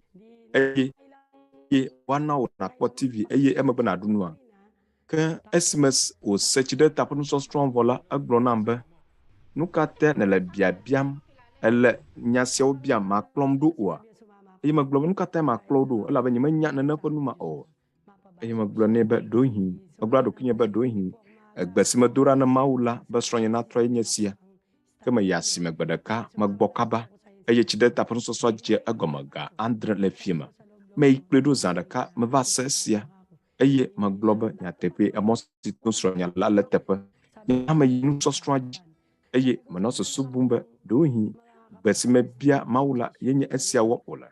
S2: eye woana wò nàkpɔ TV eye emegbe nàɖu nua. Ke esime wòse tsi ɖe ta ƒe nusɔsrɔ̃ vɔ la, egblɔ nam be, nu ka te nèle biabiam, èle nya siawo biam, màkplɔm ɖo oa? Eye megblɔ be, nu ka tae makplɔ wò ɖo? Elabe nyemenya nene ƒe nu ma o. Eye megblɔ nɛ be, ɖewohĩ, megblɔ ɖokuinye be, ɖewohĩ egbe si medo ɖa ne Mawu la be srɔ̃nye natrɔ ye nye sia. Ke meyi asime gbe ɖeka, megbɔ kaba eye tsi ɖe ta ƒe nusɔsrɔ̃ dze egɔme ga 7 le fiẽ me. Meyi kplɔe ɖo zã ɖeka, meva se esia eye megblɔ be nyateƒee emɔ si to srɔ̃nye la le teƒe. Nye hã meyi nusɔsrɔ̃a dzi eye menɔ susu bum be ɖewohĩ gbe si mebia Mawu la ye nye esia wɔm wòle.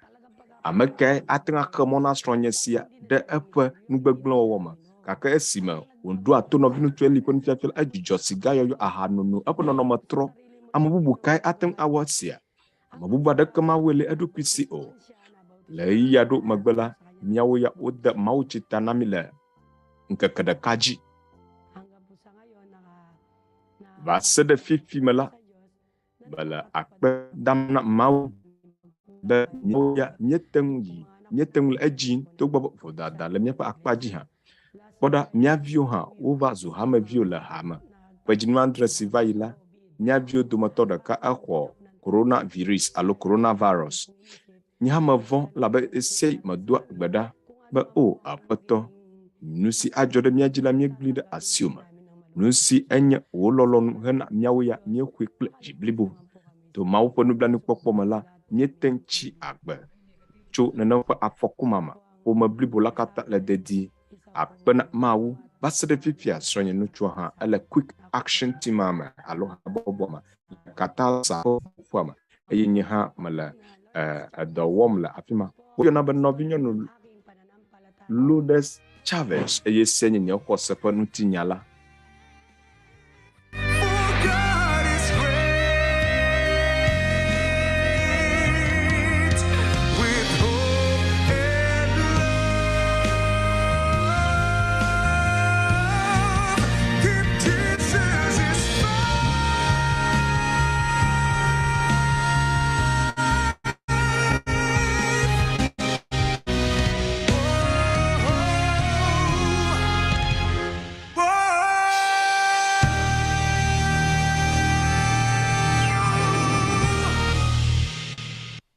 S2: Ame kae ate ŋu axe mɔ na srɔ̃nye sia ɖe eƒe nugbegblẽwɔwɔ me? Gake esime wòɖoa to nɔviŋutsu Eli ƒe nufiafia la, edzudzɔ sigayɔyɔ, ahanono, eƒe nɔnɔme trɔ. Ame bubu kae ate ŋu awɔ esia? Ame bubu aɖeke mawɔe le eɖokui si o. Le ɣeyiɣi aɖewo megbe la, míawo ya wode mawutsi ta na mí le ŋkeke ɖeka dzi. Va se ɖe fifi me la, mele akpe dam na Mawu be míawo ya míete ŋu yi, míete ŋu le edzi togbɔ be vodada le míaƒe akpa dzi hã. Kpɔ ɖa, mía viwo hã wova zu hameviwo le hame. Ƒe dzinu adre si va yi la, mía viwo dometɔ ɖeka exɔ coronavirus alo coronavirus. Nye hã mevɔ̃ elabe ɣesiaɣi medoa gbe ɖa be o Aƒetɔ, nu si adzɔ ɖe mía dzi la míegblẽe ɖe asiwò me. Nu si enye wò lɔlɔ̃nu hena míawo ya míexɔe kple dzi blibo. To Mawu ƒe nublanuikpɔkpɔ me la, míete ŋu tsi agbe tso nenem ƒe afɔku ma me. Ƒome blibo la katã le dedie. Akpe na Mawu. Va se ɖe fifia, srɔ̃nye ŋutsua hã ele Quick Action Team me alo habɔbɔa me le Katalsa ƒe ƒuƒoa me eye nye hã mele edɔ wɔm le afi ma. Woyɔna be nɔvinyɔnu Lourdes Chavez eye sia nye nye xɔse ƒe ŋutinya la.
S3: God is great with hope and love. Keep Jesus is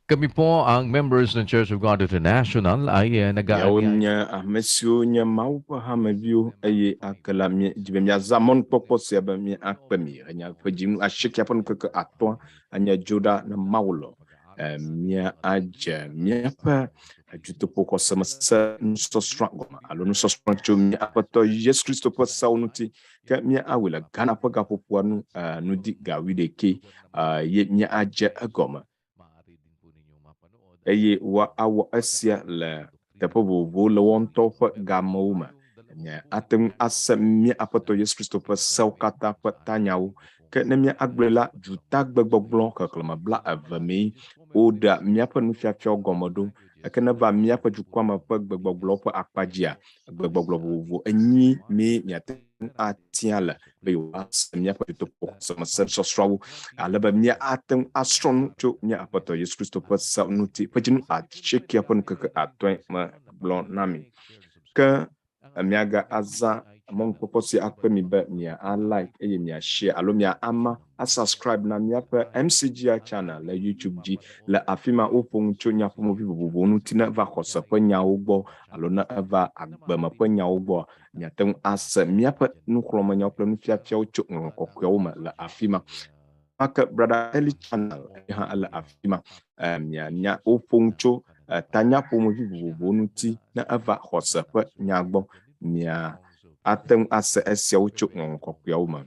S4: Kami po ang members ng Church of God International ay
S2: Miawo
S4: nag-aanyaya
S2: nye ame siwo nye Mawu ƒe hameviwo eye ake la míedzi be míazã mɔnukpɔkpɔ sia be míakpe mi enya ƒe dzinu asiekea ƒe ŋkeke atɔ̃ anye dzo ɖa ne Mawu lɔ. Míadze míaƒe dutoƒo xɔsemese nusɔsrɔ̃ gɔme alo nusɔsrɔ̃ tso mía Aƒetɔ Yesu Kristo ƒe seawo ŋuti ke míawɔe le Ghana ƒe gaƒoƒoa nu nudi ga wuiɖekɛ ye míadze egɔme. Eye woawɔ esia le teƒe vovovowo le woa ŋutɔwo ƒe gamewo me. Nye ate ŋu ase mía Aƒetɔ Yesu Kristo ƒe seawo katã ƒe tanyawo. Ke ne míagblɔe la, dutagbegbɔgblɔ xexlẽme bla eve mee woɖea míaƒe nufiafiawo gɔme ɖo. Eke ne va míaƒe dukɔa me ƒe gbegbɔgblɔwo ƒe akpa dzia, gbegbɔgblɔ vovovo enyi mee míate ŋu atia le be yewoase míaƒe dutoƒo xɔsemese sɔsrɔ̃awo ale be míate ŋu asrɔ̃ nu tso mía Aƒetɔ Yesu Kristo ƒe seawo ŋuti ƒe dzinu asiekea ƒe ŋkeke atɔ̃e megblɔ na mi. Ke míaga azã mɔnukpɔkpɔ sia akpe mi be mia a like eye mia share alo mia ama a subscribe na míaƒe MCGI channel le YouTube dzi. Le afi ma woƒo nu tso nya ƒomevi vovovowo ŋuti ne eva xɔse ƒe nyawo gbɔ alo ne eva agbeme ƒe nyawo gbɔ. Miate ŋu ase míaƒe nuxlɔ̃amenyawo kple nufiafiawo tso Ŋɔŋlɔ Kɔkɔeawo me le afi ma. Make Brother Eli channel hã ele afi ma. Mianya woƒo nu tso tanya ƒomevi vovovowo ŋuti ne eva xɔse ƒe nya gbɔ. Mia ate ŋu ase esiawo tso Ŋɔŋlɔ Kɔkɔeawo me.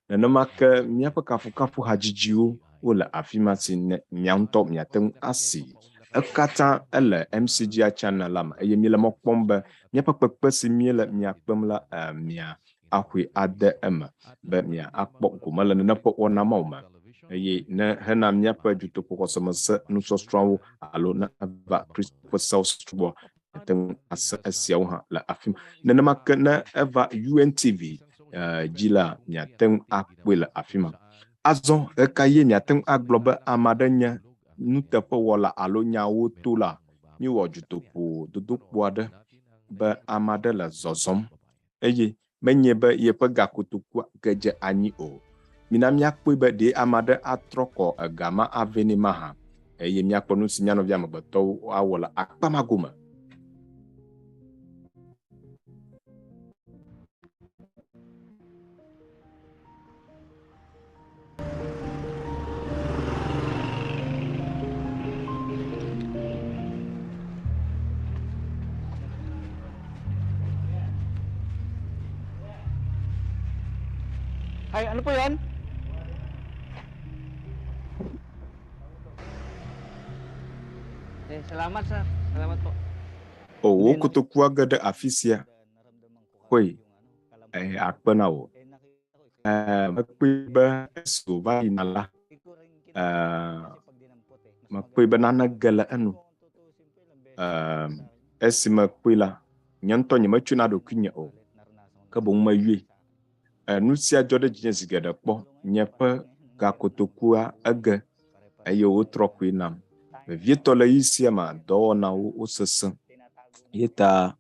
S2: Nenema ke míaƒe kafukafu hadzidziwo wole afi ma si ne mia ŋutɔ miate ŋu asi. Ekatã ele MCGI channel la me eye míele mɔ kpɔm be míaƒe kpekpe si míele mia kpem la mia axɔe ade eme be mia akpɔ gome le nene ƒe wɔna mawo me. Eye ne hena míaƒe dutoƒo xɔsemese nusɔsrɔ̃awo alo ne eva Kristo ƒe seawo gbɔ ate ŋu ase esiawo hã le afi ma. Nenema ke ne eva UNTV dzi la, miate ŋu akpɔe le afi ma. Azɔ ɣeka ye miate ŋu agblɔ be ame aɖe nye nuteƒewɔla alo nyawo to la, míewɔ dutoƒo dodokpo aɖe be ame aɖe le zɔzɔm eye menye be yeƒe gakotokua gedze anyi o. Mina míakpɔe be ɖe ame aɖe atrɔ kɔ ega ma ave nɛ mahã eye míakpɔ nu si mía nɔvi amegbetɔwo awɔ le akpa ma gome.
S7: Ay, ano po yan? Eh, salamat sir. Salamat po.
S2: O wò kotokua ge ɖe afi sia. Mekpɔe akpe na wò. Mekpɔe be esi wòva yina la, mekpɔe be nane ge le enu. Esi mekpɔe la, nye ŋutɔ nyemetsɔe na ɖokuinye o, ke boŋ meyɔe. Nu sia dzɔ ɖe dzinye zi geɖe kpɔ. Nye ƒe gakotokua ege eye wotrɔ koe nam. Vevietɔ le ɣeyiɣi sia mea, dɔwɔnawo wosesẽ ye ta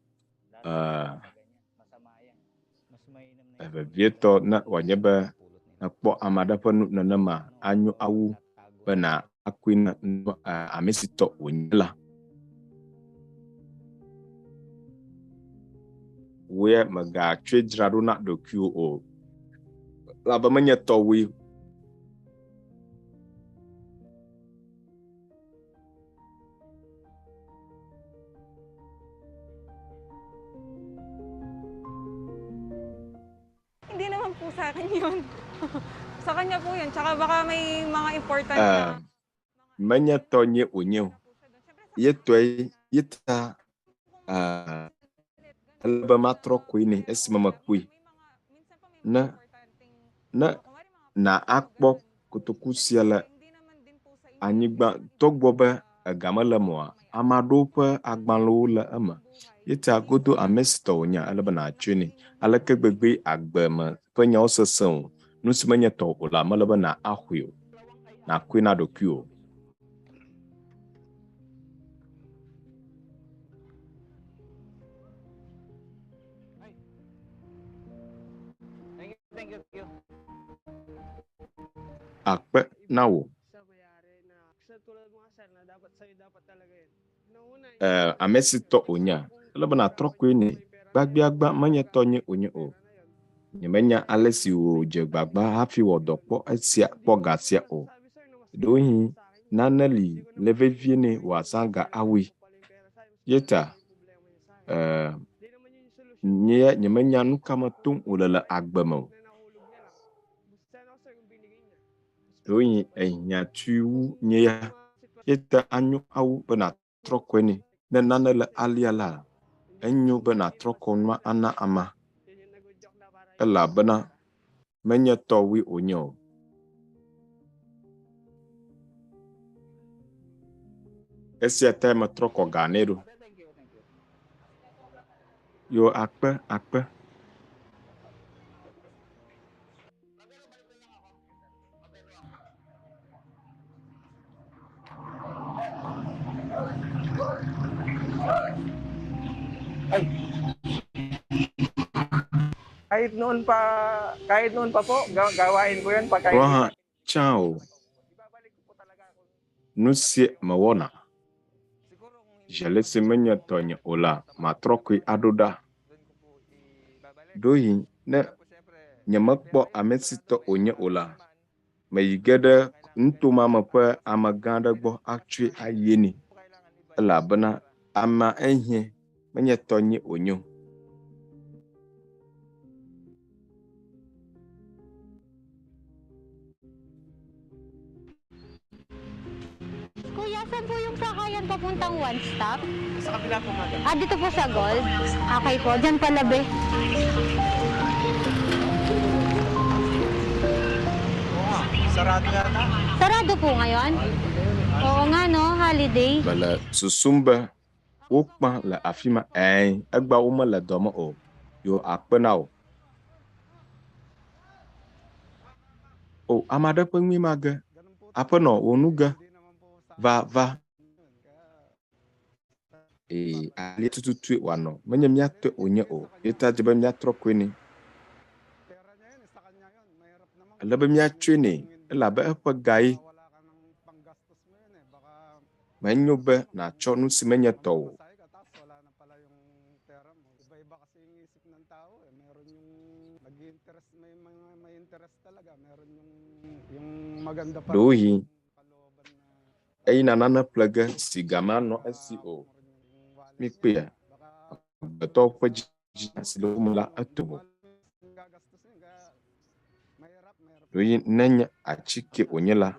S2: vevietɔ ne wòanye be èkpɔ ame aɖe ƒe nu nenema, anyo awu be nàkui na ame si tɔ wònye la. Wò ya mègatsɔe dzra ɖo na ɖokuiwò o, elabe menye tɔwòe o.
S9: Hindi naman po sa akin yun. Sa kanya po yun. Tsaka baka may mga important na
S2: Menye tɔnye wònye o. Ye tɔe, ye ta ele be matrɔ koe nɛ esime mekpɔe. Ne, ne na akpɔ kotoku sia le anyigba togbɔ be ega mele eme oa, ame aɖewo ƒe agbalẽwo le eme. Ye ta godo ame si tɔ wònyea, ele be nàtsɔe nɛ. Aleke gbegbee agbe me ƒe nyawo sesẽ o, nu si menye tɔwò o la, mele be nàaxɔe o. Nàkoe na ɖokuiwò. Akpe na wò. Ame si tɔ wònyea, ele be nàtrɔ koe nɛ. Gbagbiagba menye tɔnye wònye o. Nyemenya ale si wòdze gbagba hafi wɔ dɔ kpɔ esia kpɔ ga sia o. Ɖewohĩ nane li le vevie nɛ wòazã ga awɔe. Ye ta, nye ya nyemenya nu ka me tom wòle le agbe me o. Ɖewohĩ ehiã tui wu nye ya. Ye ta anyo awu be nàtrɔ kɔe nɛ. Ne nane le alea la, enyo be nàtrɔ kɔ nua ana amea elabena menye tɔwòe wònye o. Esia tae metrɔ kɔ ga nɛ ɖo. Yo akpe, akpe.
S7: Kahit noon pa, kahit noon pa po, gawain ko yan pagka
S2: Kpɔ hã tsã o, nusi mewɔna, zi alesi menye tɔnye o la, matrɔ koe aɖo ɖa. Ɖewohĩ ne nyemekpɔ ame si tɔ wònye o la, meyi ge ɖe nuto ma me ƒe amegã aɖe gbɔ atsɔe ayi nɛ elabena amea ehiãe, menye tɔnye wònye o.
S10: Kuya, saan po yung sakayan papuntang One Stop? Sa kabila po, madam. Ah, dito po sa Gold? Okay po, dyan pala be.
S7: Sarado yata.
S10: Sarado po ngayon? Oo nga no, holiday.
S2: Mele susum be wokpã le afi ma. Ɛ̃, egbea womele dɔ me o. Yo akpe na wò. O, ame aɖe ƒe nue ma ge. Aƒenɔ, wò nu ge. Va, va. Ee, alia tututue wòanɔ. Menye mía tɔe wònye o. Ye ta dze be míatrɔ koe nɛ. Ele be míatsɔe nɛ elabe eƒe gae. Menyo be nàtsɔ nu si menye tɔwò o. Ɖewohĩ eyina nane ƒle ge si ga manɔ esi o. Míkpɔea, amegbetɔwo ƒe dzitsinya si le wo me la eto vovo. Ɖewohĩ nenye atike wònye la,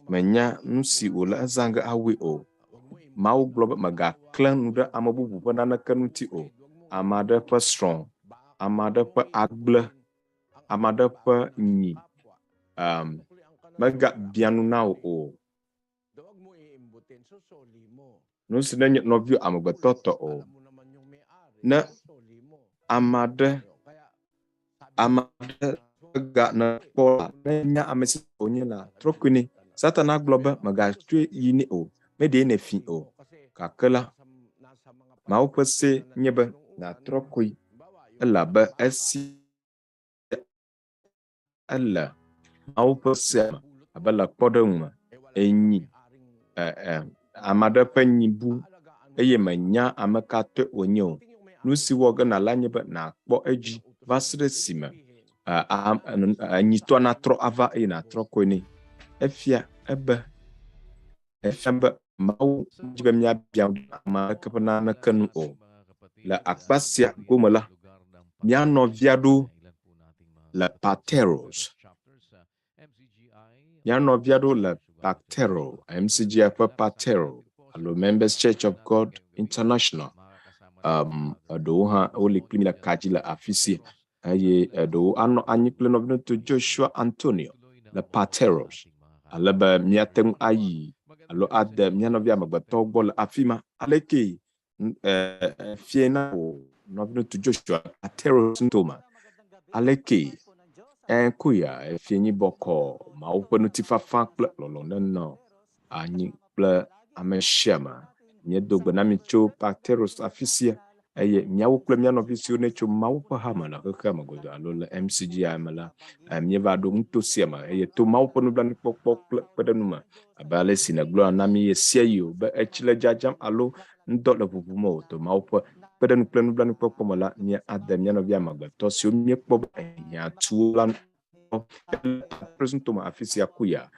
S2: menya nu si wòle ezã ge awɔe o. Mawu gblɔ be mègaklẽ nu ɖe ame bubu ƒe naneke ŋuti o. Ame aɖe ƒe srɔ̃ ame aɖe ƒe agble, ame aɖe ƒe nyi, um, megabia nu na wò o. Nu si nenye nɔviwò amegbetɔ tɔ o. Ne ame aɖe ame aɖe ƒe ga nèkpɔ la, ne enya ame si wònye la, trɔ koe nɛ. Satana gblɔ be mègatsɔe yi nɛ o, meɖee nèfi o. Gake la, Mawu ƒe see nye be nàtrɔ koe elabe esi ele Mawu ƒe sea me abe le kpɔɖeŋu me, enyi e, e, ame aɖe ƒe nyi bu eye mènya ame ka tɔe wònye o. Nu si wɔ ge nàla nye be nàkpɔ edzi va se ɖe esime enyitɔa natrɔ ava eye nàtrɔ koe nɛ. Efia ebe efia be Mawu medi be míabia ŋu ame aɖeke ƒe naneke nu o. Le akpa sia gome la, mía nɔvi aɖewo le Pateros. Mía nɔvi aɖewo le Patero, MCGI ƒe Patero alo Members Church of God International. Um, eɖewo hã woli kpli mí le ka dzi le afi sia eye eɖewo anɔ anyi kple nɔviŋutsu Joshua Antonio le Pateros ale be míate ŋu ayi alo ade mía nɔvi amegbetɔwo gbɔ le afi ma. Alekee fiae na wò nɔviŋutsu Joshua Pateros ŋutome? Alekee? Ẽ, kuya efie nyi bɔkɔ Mawu ƒe ŋutifafa kple lɔlɔ̃ nenɔ anyi kple ame sia ame. Míedo gbe na mi tso Pateros afisia, eye míawo kple mía nɔvi siwo netso Mawu ƒe hame le xexea me godoo alo le MCGI me la, míeva ɖo nuto sia me eye to Mawu ƒe nublanuikpɔkpɔ kple kpeɖeŋu me, abe ale si nègblɔna na mí ɣesiaɣi o be etsi le dzadzam alo ŋdɔ le ʋuʋum o, to Mawu ƒe kpeɖeŋu kple nublanuikpɔkpɔ me la, míade mía nɔvi amegbetɔ siwo míekpɔ be ehiã tu wo la le Pateros nutome afi sia kuya.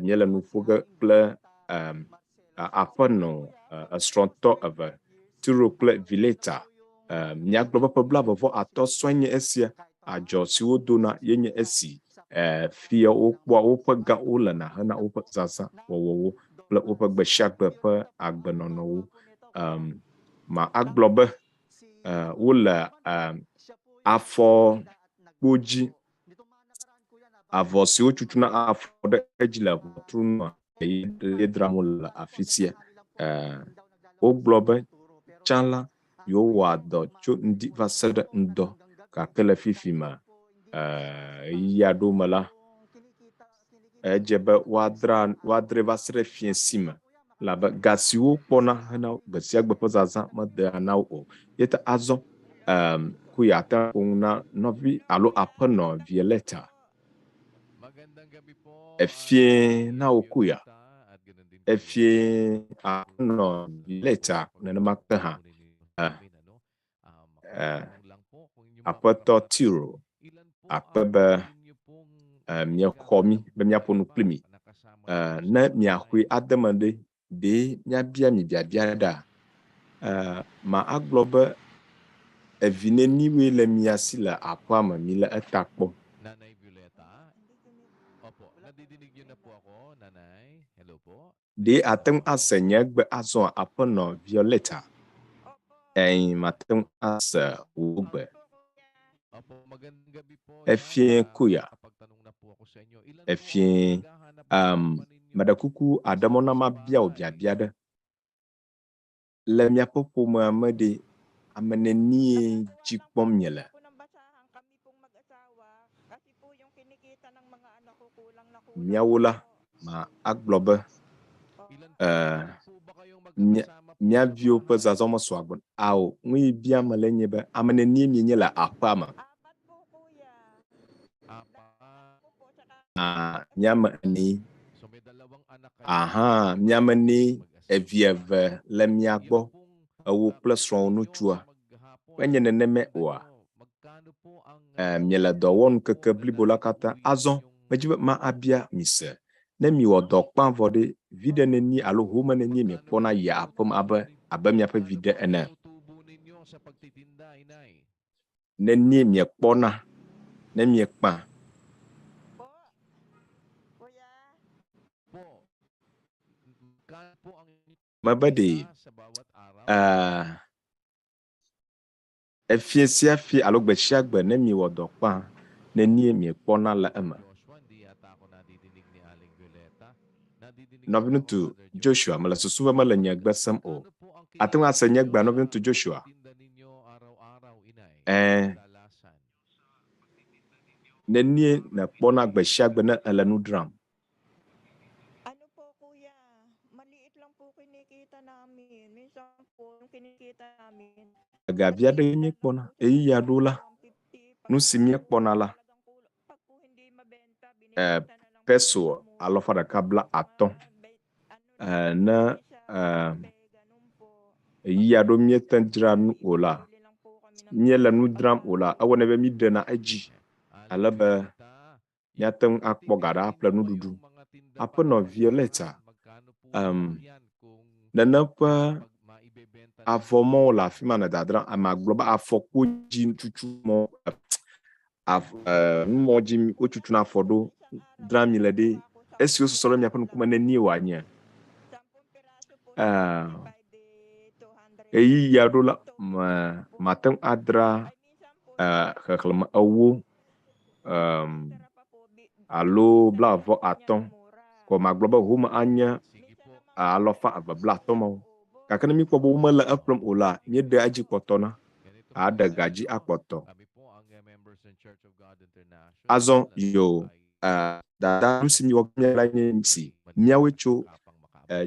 S2: Míele nu ƒo ge kple aƒenɔ esrɔ̃tɔ eve, Tiro kple Vileta. Míagblɔ be ƒe blaeve-vɔ-atɔ̃ sɔe nye esia. Adzɔ si wodona ye nye esi. Fia wokpɔa woƒe gawo lena hena woƒe zazã wɔwɔwo kple woƒe gbesiagbe ƒe agbenɔnɔwo. Ma agblɔ be wole afɔ kpo dzi. Avɔ si wotutuna afɔ ɖe edzi le ʋɔtru nua ye dzram wole le afi sia. Wogblɔ be tsã la, yewowɔa dɔ tso ŋdi va se ɖe ŋdɔ gake le fifi me ɣeyiɣi aɖewo me la, edze be woadra woadrɛ va se ɖe fiẽsi me elabe ga si wokpɔna hena gbe sia gbe ƒe zazã medea na wo o. Ye ta azɔ um, kuya ate ŋu aƒo nu na nɔvi alo aƒenɔ Violeta. Efie na wò kuya. Efie aƒenɔ Violeta nenema ke hã. Aƒetɔ Tiro akpe be miexɔ mí be míaƒo nu kpli mi. Ne miaxɔe ade me ɖe, ɖe míabia mi biabia ɖea? Ma agblɔ be evi neniwoe le mia si le aƒea me mile eta kpɔm? Ɖe àte ŋu ase nye gbe azɔa, Aƒenɔ Violeta? Ɛ̃, mate ŋu ase wò gbe. Efiẽ kuya. Efiẽ, um, meɖe kuku àɖe mɔ na mabia wò biabia ɖe. Le miaƒe ƒomea me ɖe, ame nenie dzi kpɔm miele? Míawo la, ma agblɔ be, e, mía viwo ƒe zazã mesɔa gbɔ. Ao, nu yi biam mele nye be, ame nenie mienye le aƒea me? Ah, mía ame enee. Aha, mía ame enee, evi eve le mia gbɔ, ewò kple srɔ̃wò ŋutsua. Menye nenemae oa? E, miele dɔ wɔm ŋkeke blibo la katã. Azɔ, medi be ma abia mi se. Ne miwɔ dɔ kpã vɔ ɖe, viɖe nenie alo home nenie miekpɔna yia aƒeme abe abe miaƒe viɖe ene? Nenie miekpɔna ne miekpã? Mebe ɖe, e, Efie sia fie alo gbe sia gbe ne miewɔ dɔ kpã, nenie miekpɔna le eme? Nɔviŋutsu Joshua, mele susu be mele nye gbe sem o. Àte ŋu ase nye gbea, nɔviŋutsu Joshua? Ɛ̃. Nenie nèkpɔna gbe sia gbe ne èle nu dzram?
S11: Ano po kuya, maliit lang po kinikita namin. Minsan po yung kinikita namin,
S2: Ega vi aɖee míekpɔna. Ɣeyiɣi aɖewo la, nu si míekpɔna la, e, peso alafa ɖeka bla atɔ̃. E, ne e, ɣeyiɣi aɖewo míete ŋu dzra nu o la, míele nu dzram o la, ewɔnɛ be míɖena edzi ale be míate ŋu akpɔ ga ɖe aƒle nuɖuɖu. Aƒenɔ Violeta, um, nene ƒe avɔ mɔwo le afi ma ne dadram, ame agblɔ be afɔkpo dzi tutu mɔ, af, nu mɔ dzi wotutuna afɔ ɖo dram mi le ɖe, esiwo susɔ ɖe miaƒe ŋkume nenie wòanye? Ɣeyiɣi aɖo la, me, mate ŋu adra xexlẽme ewo um, alo blaeve atɔ̃ ko magblɔ be home anye alɔfa eve blaatɔ̃ mawo. Gake ne míkpɔ be womele eƒlem o la, míeɖea edzi kpɔtɔna, aɖe ga dzi akpɔtɔ. Azɔ yo dada nu si miwɔ mía la nye si míawoe tso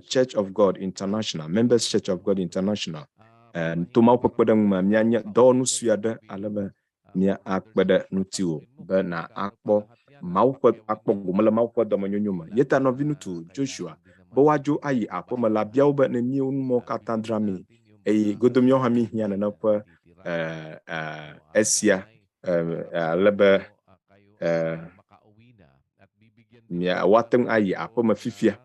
S2: Church of God International, Members Church of God International. To Mawu ƒe kpeɖeŋu me míanye dɔwɔnu sue aɖe ale be míakpe ɖe ŋutiwò be nàkpɔ Mawu ƒe akpɔ gome le Mawu ƒe dɔmenyonyo me. Ye ta nɔviŋutsu Joshua be woadzo ayi aƒeme la, bia wo be nenie wo numɔwo katã dzramee, eye godo míawo hã míehiã nene ƒe esia ale be mia woate ŋu ayi aƒeme fifia.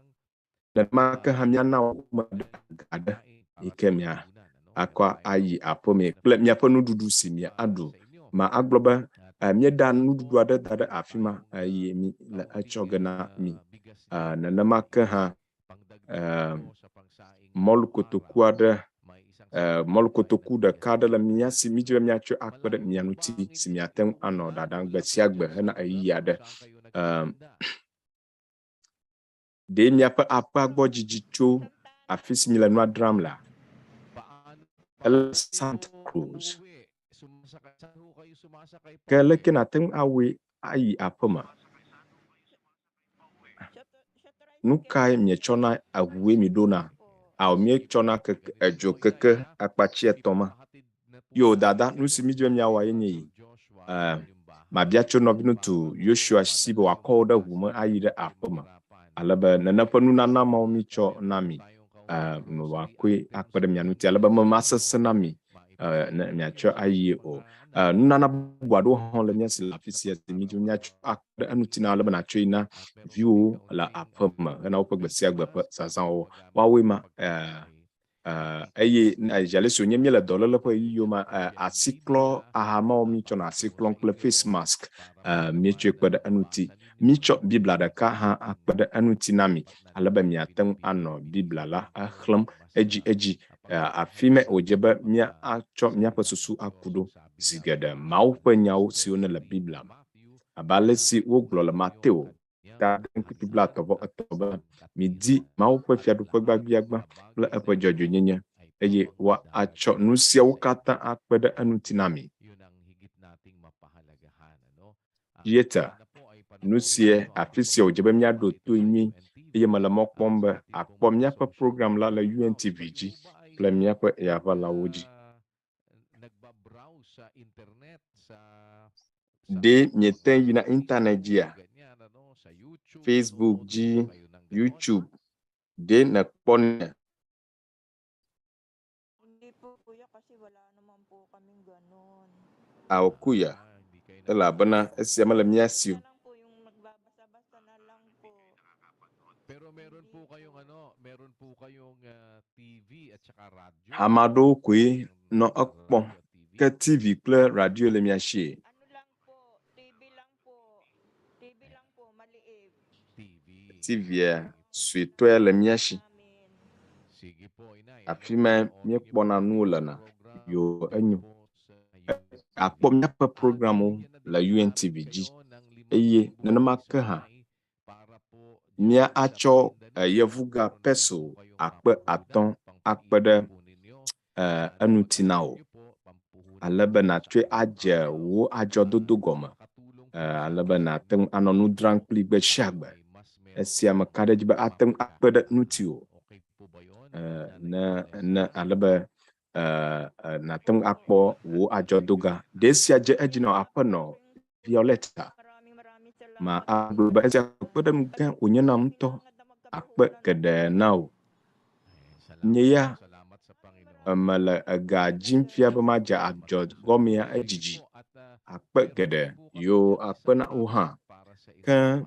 S2: Nenema ke hã míana wo ƒome ga aɖe yi ke mia akɔ ayi aƒeme kple miaƒe nuɖuɖu si miaɖu. Ma agblɔ be míeɖa nuɖuɖu aɖe da ɖe afi ma eye mi le etsɔ ge na mi. Nenema ke hã mɔlu kotoku aɖe mɔlu kotoku ɖeka aɖe le mía si mídi be míatsɔe akpe ɖe mia ŋuti si miate ŋu anɔ ɖaɖam gbe sia gbe hena ɣeyiɣi aɖe. Ɖe miaƒe aƒea gbɔ dzidzi tso afi si miele nua dzram lea? Ele Santa Cruz. Ke leke nàte ŋu awɔe ayi aƒeme? Nu kae mietsɔna eŋue miɖona? Ao, míetsɔna keke, edzo keke akpatsi etɔ̃ ma. Yo, dada, nu si mídi be míawɔ ye nye yi. Eh, mabia tso nɔviŋutsu Yoshua si be wòakɔ wò ɖe ʋu me ayi ɖe aƒe me, ale be nene ƒe nunana mawo mítsɔ na mi, eh, wòakɔe akpe ɖe mia ŋuti, ale be me masesẽ na mi, eh, ne miatsɔ ayie o. Eh, nunana bubu aɖewo hã le mía si le afi sia si mídi be míatsɔ akpe ɖe eŋuti na ale be nàtsɔe na viwòwo le aƒe me hena woƒe gbe sia gbe ƒe zazãwo. Woawoe ma, eh, eye zi ale si wònye míele dɔléle ƒe ɣeyiɣiwo ma, asiklɔ aha mawo míetsɔna asi klɔm kple face mask, míetsɔe kpe ɖe eŋuti. Míetsɔ Biblia ɖeka hã akpe ɖe eŋuti na mi ale be miate ŋu anɔ Biblia la xlẽm edzi edzi. Afi mae wòdze be míatsɔ míaƒe susu aku ɖo zi geɖe Mawu ƒe nyawo siwo nele Biblia me. Abe ale si wogblɔ le Mateo ta ŋkeke blaetɔ̃ vɔ etɔ̃ be, Midi Mawu ƒe fiaɖuƒe gbagbiagbã kple eƒe dzɔdzɔenyenye, eye woatsɔ nu siawo katã akpe ɖe eŋuti na mi. Yeta, nu sie afi sia wòdze be míaɖo toe nyuie, eye mele mɔ kpɔm be àkpɔ míaƒe program la le UNTV dzi kple míaƒe yaʋalawo dzi. Ɖe miete yina internet dzia? Facebook dzi, YouTube, ɖe nèkpɔnɛ? Ao kuya, elabena esia mele mía si o. Ame aɖewo koe nɔ ekpɔm. Ke TV kple radio le mia sie? TV-a suetɔe le mía si. Afi mae míekpɔna nuwo lena. Yoo, enyo. Akpɔ míaƒe programwo le UNTV dzi eye nenema ke hã míatsɔ yevuga peso 5000 akpe ɖe enuti na wò ale be nàtsɔe adze wò adzɔdodo gɔme ale be nàte ŋu anɔ nu dzram kpli gbe sia gbe. Esia meka ɖe edzi be ate ŋu akpe ɖe ŋutiwò ne ne ale be nàte ŋu akpɔ wò adzɔdoga. Ɖe esia dze edzi na wò aƒenɔ Violetta? Ma agblɔ be esia kpe ɖe nu gã wònye nam ŋutɔ. Akpe geɖe na wò. Nye ya mele ega dzim fia be madze adzɔ gɔmea edzidzi. Akpe geɖe yoo akpe na wò hã. Ke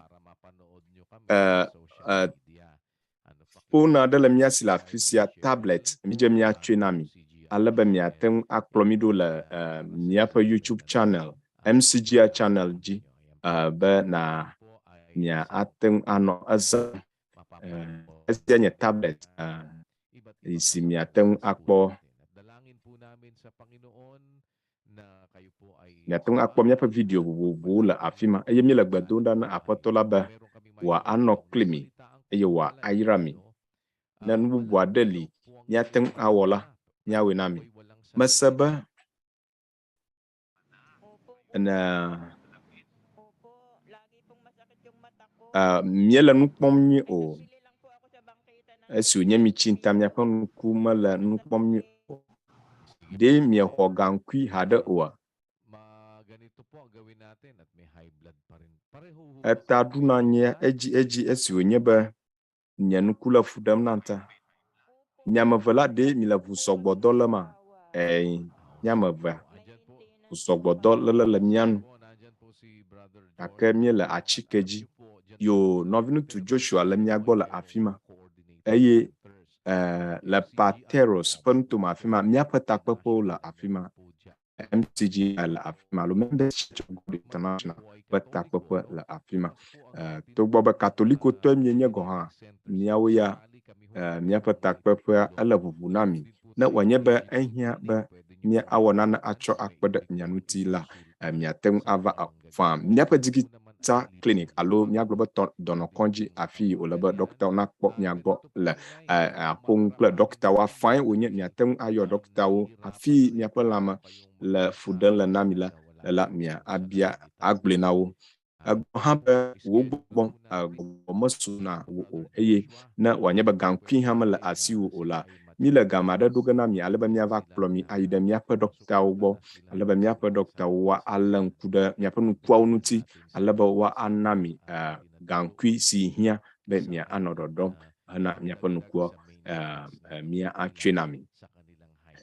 S2: fon aɖe le mía si le afi sia, tablet, mídze míatsɔe na mi ale be miate ŋu akplɔ mí ɖo le míaƒe YouTube channel, MCGI channel dzi be na miate ŋu anɔ ezãm. Esia nye tablet si miate ŋu akpɔ Miate ŋu akpɔ míaƒe video vovovowo le afi ma eye míele gbe dom ɖa na Aƒetɔ la be wòanɔ kpli mi eye wòayra mi. Ne nu bubu aɖe li míate ŋu awɔ la, míawɔe na mi. Mese be ne míele nu kpɔm nyuie o. Esi wònye mitsi ta miaƒe ŋku mele nu kpɔm nyuie o. Ɖe miexɔ gaŋkui haɖe oa? Eta ɖuna nye edziedzi esi wònye be nye ŋku le fu ɖem nam ta. Mi ame eve la, ɖe mile ʋusɔgbɔdɔ léma? Ɛ̃, mi ame evea, ʋusɔgbɔdɔ léle le mía nu, gake míele atike dzi. Yoo, nɔviŋutsu Joshua le mía gbɔ le afi ma eye le Pateros ƒe nutome afi ma, míaƒe takpeƒewo le afi ma. MCGI le afi ma alo Members Church of God International ƒe takpeƒe le afi ma. Togbɔ be Katolikotɔe mienye gɔ̃ hã, míawo ya míaƒe takpeƒea ele ʋuʋu na mi. Ne wòanye be ehiã be míawɔ nane atsɔ akpe ɖe mia ŋuti la, miate ŋu ava faa. Míaƒe digital clinic alo míagblɔ be dɔnɔkɔdzi afi yi wòle be ɖɔkitawo nakpɔ mia gbɔ le aƒo nu kple ɖɔkitawo afae wònye miate ŋu ayɔ ɖɔkitawo hafi miaƒe lãme le fu ɖem le na mi la le la mia abia agblɔe na wo. Egblɔ hã be wò gbɔgbɔ gbɔgbɔ mesuna wò o eye ne wòanye be gaŋkui hã mele asiwò o la, míle game aɖe ɖo ge na mi ale be míava kplɔ mi ayi ɖe míaƒe ɖɔkitawo gbɔ ale be míaƒe ɖɔkitawo woalé ŋku ɖe miaƒe nukuawo ŋuti ale be woana mi gaŋkui si hiã be mianɔ ɖɔɖɔm hena miaƒe nukua mía atsɔe na mi.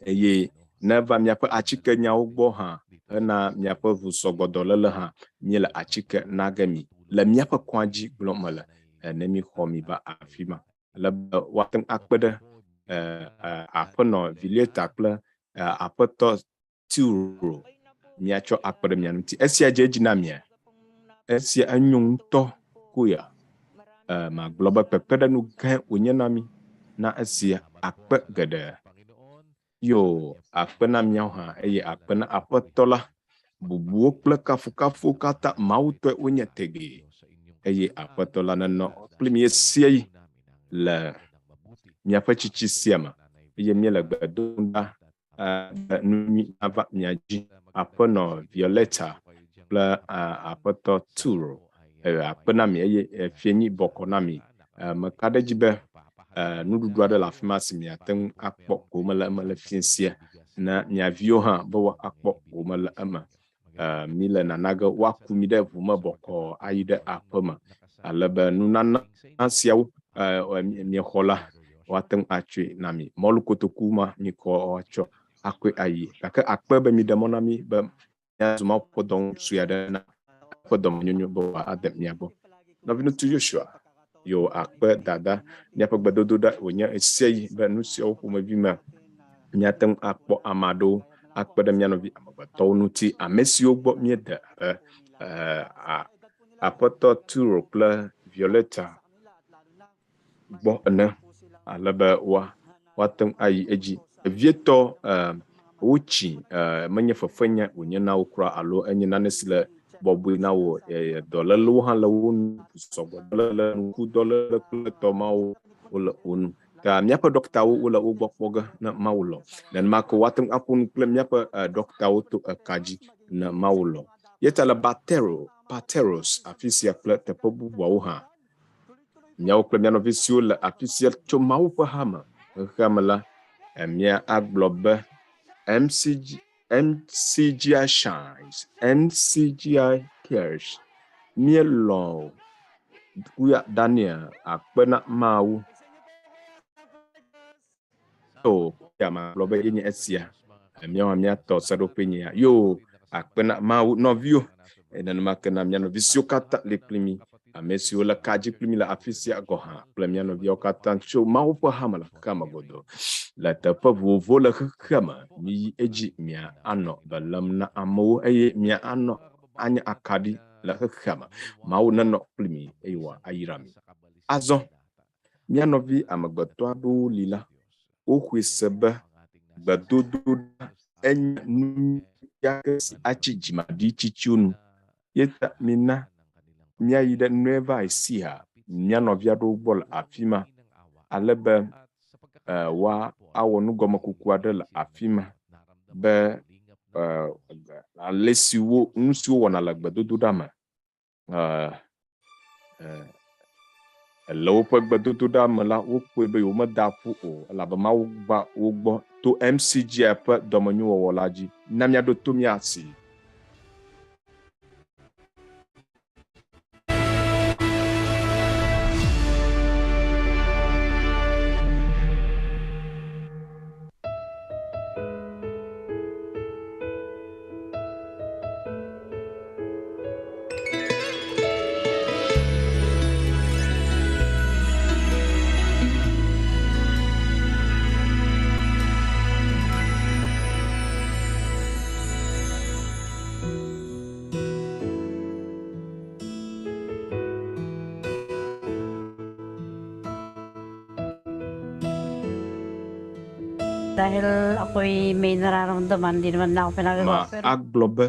S2: Eye ne va miaƒe atike nyawo gbɔ hã hena miaƒe ʋusɔgbɔdɔléle hã, míele atike na ge mi le míaƒe kɔa dzi gblɔm mele ne míxɔ mi va afi ma. Ale be woate ŋu akpe ɖe aƒenɔ Violeta kple aƒetɔ Turo miatsɔ akpe ɖe mia ŋuti. Esia dze edzi na mia? Esia enyo ŋutɔ koya. Magblɔ be kpekpeɖeŋu gãe wònye na mí na esia akpe geɖe. Yo, akpe na míawo hã eye akpe na Aƒetɔ la. Bubuwo kple kafukafuwo katã Mawu tɔe wonye tegbee. Eye Aƒetɔ la nenɔ kpli mi ɣesiaɣi le miaƒe tsitsi sia me. Eye míele gbe dom ɖa be nu nyui nava mia dzi. Aƒenɔ Violetta kple aƒetɔ Turo, akpe na mi eye fienyi bɔkɔ na mi. Meka ɖe edzi be nuɖuɖu aɖe le afi ma si miate ŋu akpɔ gome le eme le fiẽ sia na mia viwo hã be woakpɔ gome le eme. Míle nana ge woaku mi ɖe ʋu me bɔkɔɔ ayi ɖe aƒe me ale be nunana siawo miexɔ la woate ŋu atsɔe na mi. Mɔlu kotoku ma mikɔ woatsɔ akɔe ayi. Gake akpe be miɖe mɔ na mi be míazu Mawu ƒe dɔwɔnu sue aɖe na eƒe dɔmenyonyo be wòade mia gbɔ. Nɔviŋutsu Joshua, yo akpe dada míaƒe gbedodoɖa wònye ɣesiaɣi be nu siawo ƒomevi me míate ŋu akpɔ ame aɖewo akpe ɖe mía nɔvi amegbetɔwo ŋuti, ame siwo gbɔ míede abe Aƒetɔ Turo kple Violetta gbɔ ene, ale be woate ŋu ayi edzi. Vevietɔ Wotsi menye fefenya wònye na wo kura alo enye nane si le bɔbɔe na wo. Dɔlélewo hã le wo nu sɔgbɔ dɔléle, ŋkudɔléle kple tɔmawo wole wo nu. Ta míaƒe ɖɔkitawo wole wo gbɔ kpɔ ge ne Mawu lɔ. Nenema ke woate ŋu aƒo nu kple míaƒe ɖɔkitawo to eka dzi ne Mawu lɔ. Ye ta le Batero, Pateros afi sia kple teƒe bubuawo hã. Míawo kple mía nɔvi siwo le afi sia tso Mawu ƒe hame xexea me la, mía agblɔ be MCG, MCGI Shines, MCGI Cares. Míelɔ̃ Kuya Daniel akpe na Mawu. O, ya magblɔ be yenye esia. Míawo hã míatɔ seɖoƒe nyea. Yo, akpe na Mawu nɔviwo. Nenema ke na mía nɔvi siwo katã li kpli mí, ame siwo le ka dzi kpli mí le afi sia gɔ̃ hã kple mía nɔviawo katã tso Mawu ƒe hame le xexea me godoo. Le teƒe vovovowo le xexea me, miyi edzi mia anɔ be lém na amewo eye mia anɔ anye akaɖi le xexea me. Mawu nenɔ kpli mi eye wòayra mi. Azɔ, mía nɔvi amegbetɔ aɖewo li la, woxɔe se be gbedodoɖa enye nu kekeake si atsi dzimaɖitsitsiwo nu. Ye ta mina míayi ɖe Nueva Ecija, mía nɔvi aɖewo gbɔ le afi ma, ale be woawɔ nugɔmekuku aɖe le afi ma be ale siwo nu siwo wɔna le gbedodoɖa me le woƒe gbedodoɖa me la, wokpɔe be yewomeda ƒu o elabe Mawu va wo gbɔ to MCGI ƒe dɔmenyowɔwɔ la dzi. Na míaɖo to míasi.
S12: Dahil ako'y may nararamdaman, di naman na ako pinagagawa.
S2: Ma
S12: Pero
S2: agblɔ be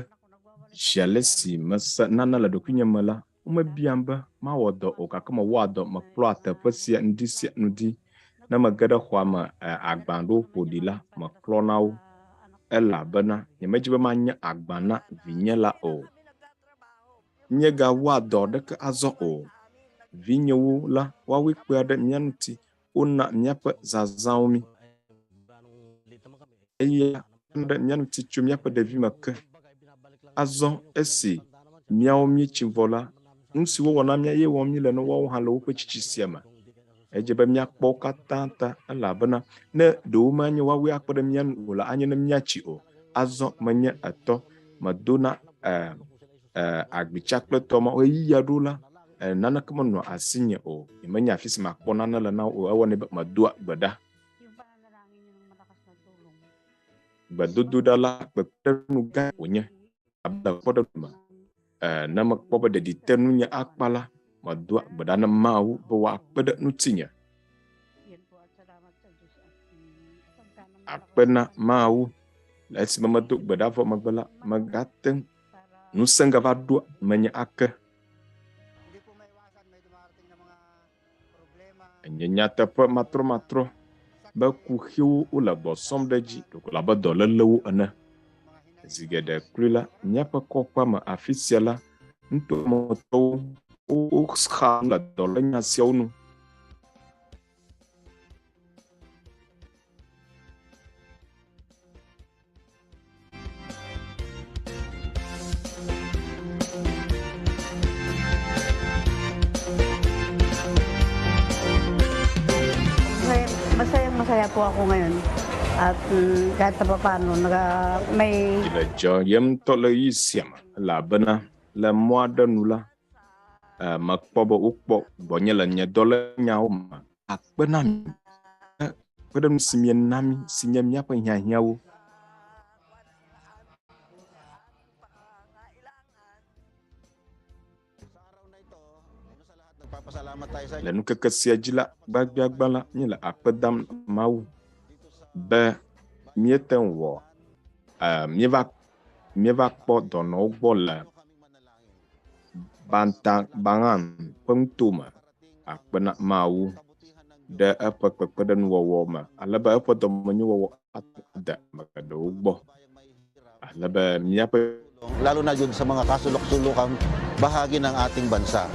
S2: zi ale si mese nane le ɖokuinye me la, womebiam be mawɔ dɔ o gake mewɔa dɔ mekplɔa teƒe sia ŋdi sia ŋdi. Ne mege ɖe xɔa me agba ɖewo ƒo ɖi la, meklɔna wo elabena nyemedzi be manye agba na vinye la o. Míegawɔa dɔ aɖeke azɔ o. Vinyewo la, woawoe kpea ɖe mía ŋuti. Wona míaƒe zazãwo mí. Eya ɖe mía ŋuti tso míaƒe ɖevime ke. Azɔ esi míawo míetsi vɔ la, nu si wowɔ na mía ye wɔm míele ne woawo hã le woƒe tsitsi sia me. Edze be míakpɔ wo katã ta elabena ne ɖewo manye woawoe akpe ɖe mía ŋu o la, anye ne míatsi o. Azɔ menye etɔ medona agbitsa kple tɔ ma ɣeyiɣi aɖewo la, naneke menɔa asinye o. Nyemenya afi si makpɔ nane le na wo o. Ewɔnɛ be medoa gbe ɖa. Gbedodoɖa la kpekpeɖeŋu gã wònye abe le kpɔɖeŋu me. Ne mekpɔ be ɖeɖi te nunye akpa la, medoa gbe ɖa na Mawu be wòakpe ɖe ŋutinye. Akpe na Mawu le esime medo gbe ɖa vɔ megbe la, megate ŋu ŋusẽ gava ɖoa menye ake. Enye nyateƒe matrɔmatrɔ be kuxiwo wole gbɔsɔm ɖe edzi ɖeko abe dɔlélewo ene. Zi geɖe kloe la, míaƒe kɔƒea me afi sia la, nutometɔwo woxa nu le dɔlénya siawo nu.
S12: Masayang masaya po ako ngayon. At kahit pa paano, may
S2: Dzi le dzɔyem ŋutɔ le ɣeyiɣi sia me elabena le mɔ aɖe nu la, mekpɔ be wokpɔ gbɔnye le nye dɔlényawo me. Akpe na mi kpe ɖe nu si miena mí si nye míaƒe hiahiãwo. Le ŋkeke sia dzi la, gbagbiagba la, míele akpe dam na Mawu be míete ŋu wɔ Míeva míeva kpɔ dɔnɔwo gbɔ le Bantabangan ƒe ŋutome akpe na Mawu ɖe eƒe kpekpeɖeŋuwɔwɔ me ale be eƒe dɔmenyowɔwɔ ate ŋu ade ame geɖewo gbɔ ale be míaƒe
S13: Lalo na yun sa mga kasulok-sulukang bahagi ng ating bansa.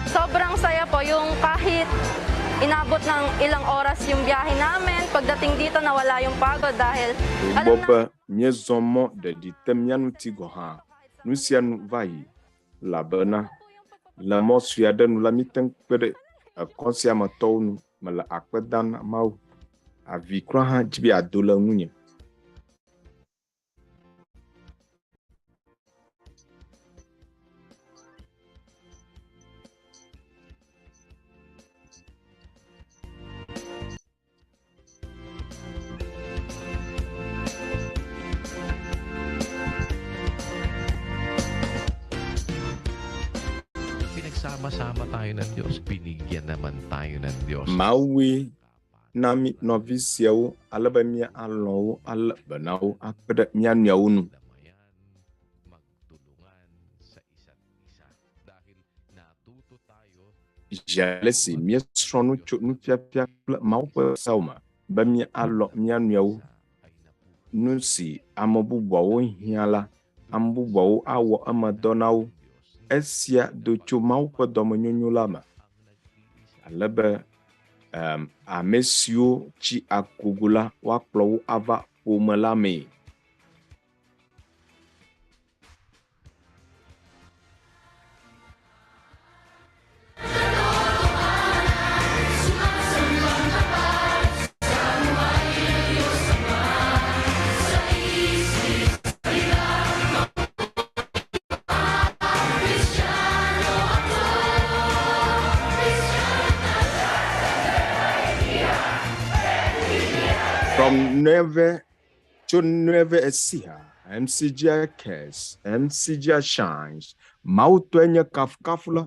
S9: Sobrang saya po yung kahit inabot ng ilang oras yung biyahe namin, pagdating dito nawala yung pagod dahil
S2: Togbɔ be míezɔ mɔ ɖeɖi te mía ŋuti gɔ̃ hã, nu sia nu va yi elabena le mɔ sue aɖe nu la, míete ŋu kpe ɖe ekɔ sia me tɔwo nu. Mele akpe dam na Mawu. Avi kura hã dzi be yeado le ŋunye.
S4: Pinagsama-sama tayo ng Diyos. Binigyan naman tayo ng Diyos.
S2: Mawue na mí nɔvi siawo ale be míalɔ̃ wo, alé be na wo, akpe ɖe mía nɔewo nu. Zi ale si míesrɔ̃ nu tso nufiafia kple Mawu ƒe seawo me be míalɔ̃ mía nɔewo, nu si ame bubuawo hiã la, ame bubuawo awɔ eme dɔ na wo. Esia do tso Mawu ƒe dɔmenyonyo la me ale be um, ame siwo tsi akogo la woakplɔ wo ava ƒome la mee. From Nueve to Nueve Ecija, MCGI cares, MCGI shines. Mawu tɔe nye kafukafu la.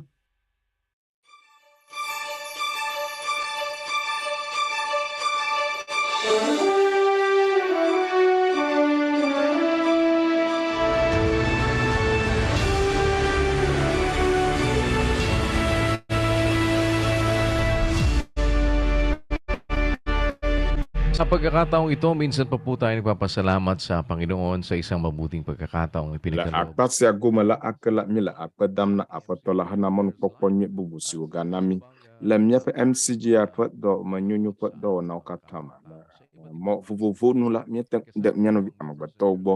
S4: Sa pagkakataong ito, minsan pa po tayo nagpapasalamat sa Panginoon sa isang mabuting pagkakataong
S2: Le
S4: ipinagkaloob
S2: akpa sia gome la ake la míele akpe dam na Aƒetɔ la hena mɔnukpɔkpɔ nyui bubu si wògana mí le míaƒe MCGI ƒe dɔmenyonyo ƒe dɔwɔnawo katã me. Le mɔ vovovowo nu la, míete ŋu de mía nɔvi amegbetɔwo gbɔ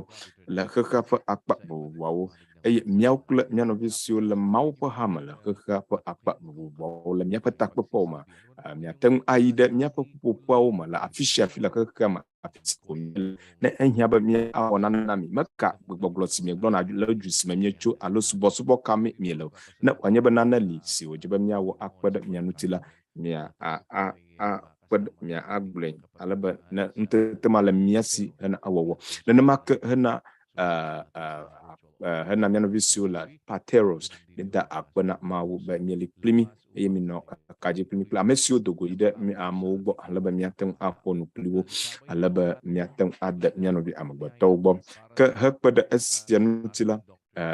S2: le xexea ƒe akpa vovovoawo eye míawo kple mía nɔvi siwo le Mawu ƒe hame le xexea ƒe akpa vovovoawo le míaƒe takpekpewo me. Míate ŋu ayi ɖe míaƒe ƒuƒoƒeawo me le afi sia afi le xexea me afi si ko míele. Ne ehiã be míawɔ nane na mi, meka gbegbɔgblɔ si miegblɔna le du si me mietso alo subɔsubɔ ka mee miele o. Ne wòanye be nane li si wòdze be míawɔ akpe ɖe mia ŋuti la, mia a a akpe ɖe mia agblɔe ale be ne ŋutete ma le mía si hena ewɔwɔ. Nenema ke hena hena mía nɔvi siwo le Pateros, míeda akpe na Mawu be mieli kpli mí eye minɔ eka dzi kpli mí kple ame siwo do go yi ɖe mí amewo gbɔ ale be míate ŋu aƒo nu kpli wo ale be míate ŋu ade mía nɔvi amegbetɔwo gbɔ. Ke hekpe ɖe esia ŋuti la,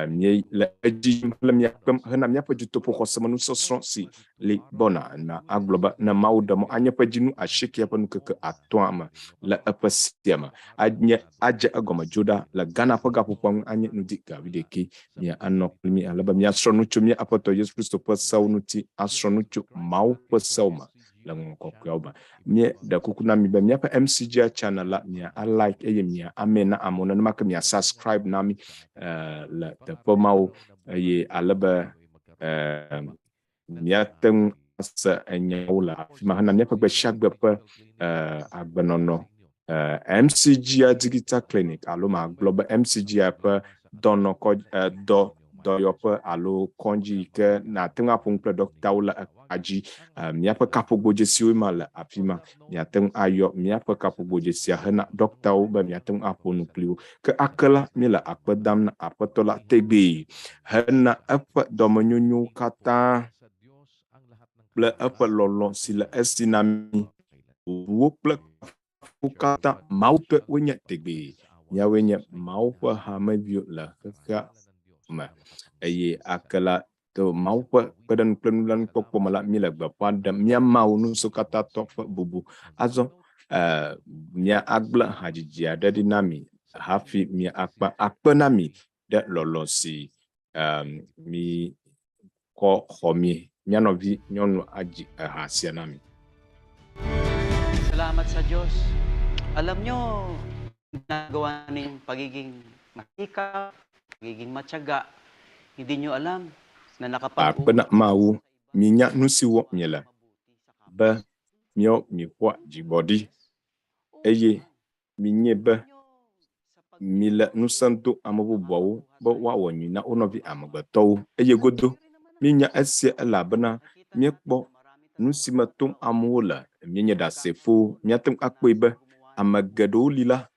S2: míele edzi yim hele mía kpem hena míaƒe dutoƒoxɔsemenusɔsrɔ̃ si li gbɔna na agblɔ be ne Mawu ɖe mɔ anye ƒe dzinu asiekea ƒe nukeke atɔ̃a me le eƒe sia me anye adze egɔme dzo ɖa le Ghana ƒe gaƒoƒoa ŋu anye ŋdi ga wuiɖekɛ. Mia anɔ kpli mí ale be míasrɔ̃ nu tso mía Aƒetɔ Yesu Kristo ƒe sewo ŋuti, asrɔ̃ nu tso Mawu ƒe sewo me le Ŋɔŋlɔ Kɔkɔeawo me. Míeɖe kuku na mi be míaƒe MCGI channel la mia a like eye mia amee na amewo nenema ke mia subscribe na mí le teƒe mawo eye ale be míate ŋu ase enyawo le afi ma hena míaƒe gbe sia gbe ƒe agbenɔnɔ. MCGI Digital Clinic alo magblɔ be MCGI ƒe dɔnɔkɔ dɔ dɔyɔƒe alo kɔdzi yi ke nàte ŋu aƒo nu kple ɖɔkitawo le eka dzi. Míaƒe kaƒogodzesiwoe ma le afi ma. Miate ŋu ayɔ míaƒe kaƒogodzesia hena ɖɔkitawo be miate ŋu aƒo nu kpli wo. Ke ake la, míele akpe dam na Aƒetɔ la tegbee hena eƒe dɔmenyonyo katã kple eƒe lɔlɔ̃ si le esi na mí. Bubuwo kple Katã Mawu tɔe wonye tegbee. Míawoe nye Mawu ƒe hameviwo le xexea me eye ake la to Mawu ƒe kpeɖeŋu kple nublanuikpɔkpɔ me la, míele gbeƒã ɖem mía Mawu Ŋusẽkatãtɔ ƒe bubu. Azɔ eh, mía agblẽ hadzidzi aɖe ɖi na mi hafi mía akpa akpe na mi ɖe lɔlɔ̃ si eh, mi kɔ xɔ mi. Mía nɔvi nyɔnu adzi eha sia na mi.
S5: Salamat sa Diyos. Alam nyo, ginagawa ninyong pagiging masikap, pagiging matyaga, hindi nyo alam na nakapag
S2: Akpe na Mawu, minya nu si wɔm miele be míawo míeƒoa dzigbɔɖi eye minye be mile ŋusẽ dom ame bubuawo be woawɔ nyui na wo nɔvi amegbetɔwo. Eye godo, míenya esia elabena míekpɔ nu si me tom amewo le. Míenye ɖasefowo. Míate ŋu akpɔe be ame geɖewo li la,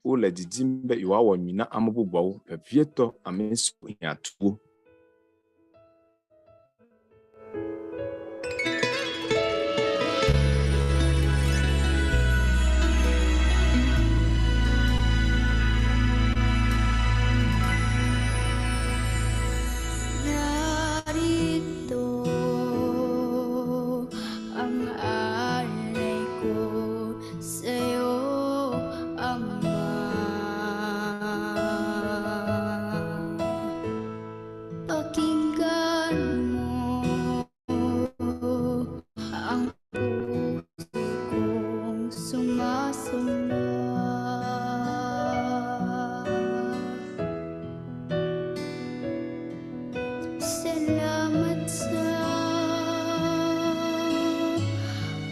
S2: wole didim be yewoawɔ nyui na ame bubuawo, vevietɔ ame siwo hiã tu wo.
S14: Narito ang alay ko sa'yo, Ama. Pakinggan mo ang puso kong sumasamba. Salamat sa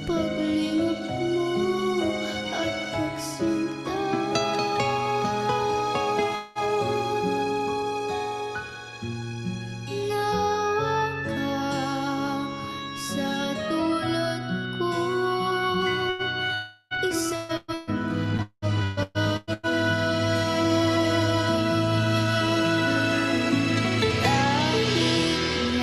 S14: paglingap mo at pagsinta. Nawa ka sa tulad ko, isang Kahit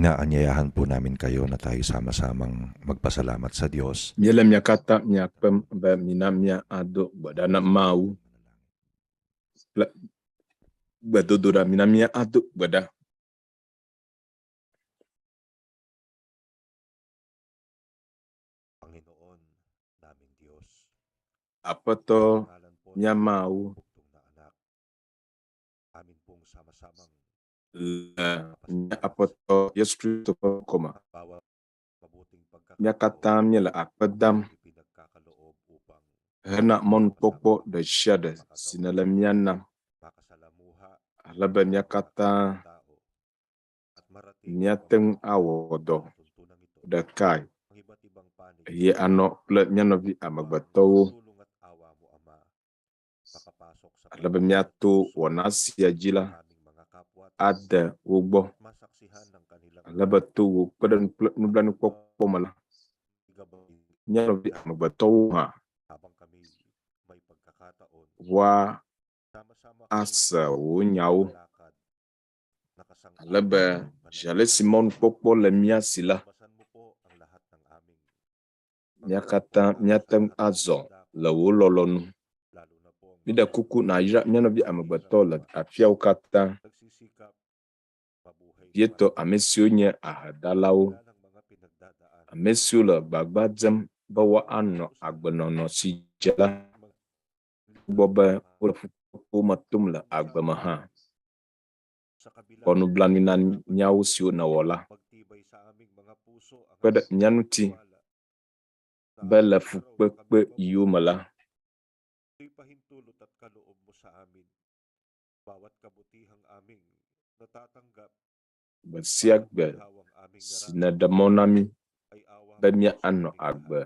S15: Inaanyayahan po namin kayo na tayo sama-samang magpasalamat sa Diyos.
S2: Míele mia katã miakpem be mina míado gbe ɖa na Mawu kple gbedodoɖa. Mina míado gbe ɖa.
S1: Panginoon naming Diyos,
S2: Aƒetɔ
S1: ngalan po
S2: mía
S1: ng
S2: Mawu
S1: bugtong na anak, amin pong sama-samang
S2: le mía Aƒetɔ Yesu Kristo ƒe ŋkɔme.
S1: bawat mabuting
S2: Mía katã
S1: pagkakataon
S2: míele akpe dam
S1: ipinagkakaloob upang
S2: hena mɔnukpɔkpɔ ɖe sia ɖe si nele mía nam
S1: makasalamuha
S2: ale be mía katã
S1: tao at marating
S2: míate ŋu awɔ dɔ
S1: tuntunang ito
S2: ɖekae
S1: ang iba't ibang panig
S2: eye anɔ kple mía nɔvi amegbetɔwo
S1: tulong at awa mo Ama makapasok sa
S2: ale be míato wɔna sia dzi la
S1: aming mga kapwa
S2: ade wo gbɔ
S1: at masaksihan ng kanilang
S2: ale be to wò kpeɖeŋu kple nublanuikpɔkpɔ me la
S1: gabay
S2: mía nɔvi amegbetɔwo hã
S1: habang kami may pagkakataon
S2: woa
S1: sama-sama
S2: ase wò nyawo
S1: lakad nakasang
S2: ale be zi ale si mɔnukpɔkpɔ le mía si la
S1: basan mo po ang lahat ng aming
S2: mía katã míate ŋu azɔ le wò lɔlɔ̃nu.
S1: lalo na po ang
S2: Míɖe kuku nàyra mía nɔvi amegbetɔ le afiawo katã
S1: nagsisikap mabuhay
S2: vietɔ ame siwo nye ahedalawo,
S1: ng mga pinagdadaan
S2: ame siwo le gbagba dzem be woanɔ agbenɔnɔ si dze la gbɔ be wole fukpekpewo me tom le agbe me hã.
S1: sa kabila
S2: Kpɔ nublanui na míawo siwo nèwɔ la
S1: magtibay sa aming mga puso ang
S2: kpe ɖe mía ŋuti
S1: tiwala sa
S2: be le
S1: araw-araw kami
S2: fukpekpe yiwo me la
S1: ito'y pahintulot at kaloob mo sa amin bawat kabutihang aming natatanggap
S2: gbe sia gbe
S1: ginhawang aming
S2: si nèɖe mɔ na mí
S1: ay awa
S2: be
S1: mo sa
S2: míanɔ
S1: aming lahat
S2: agbe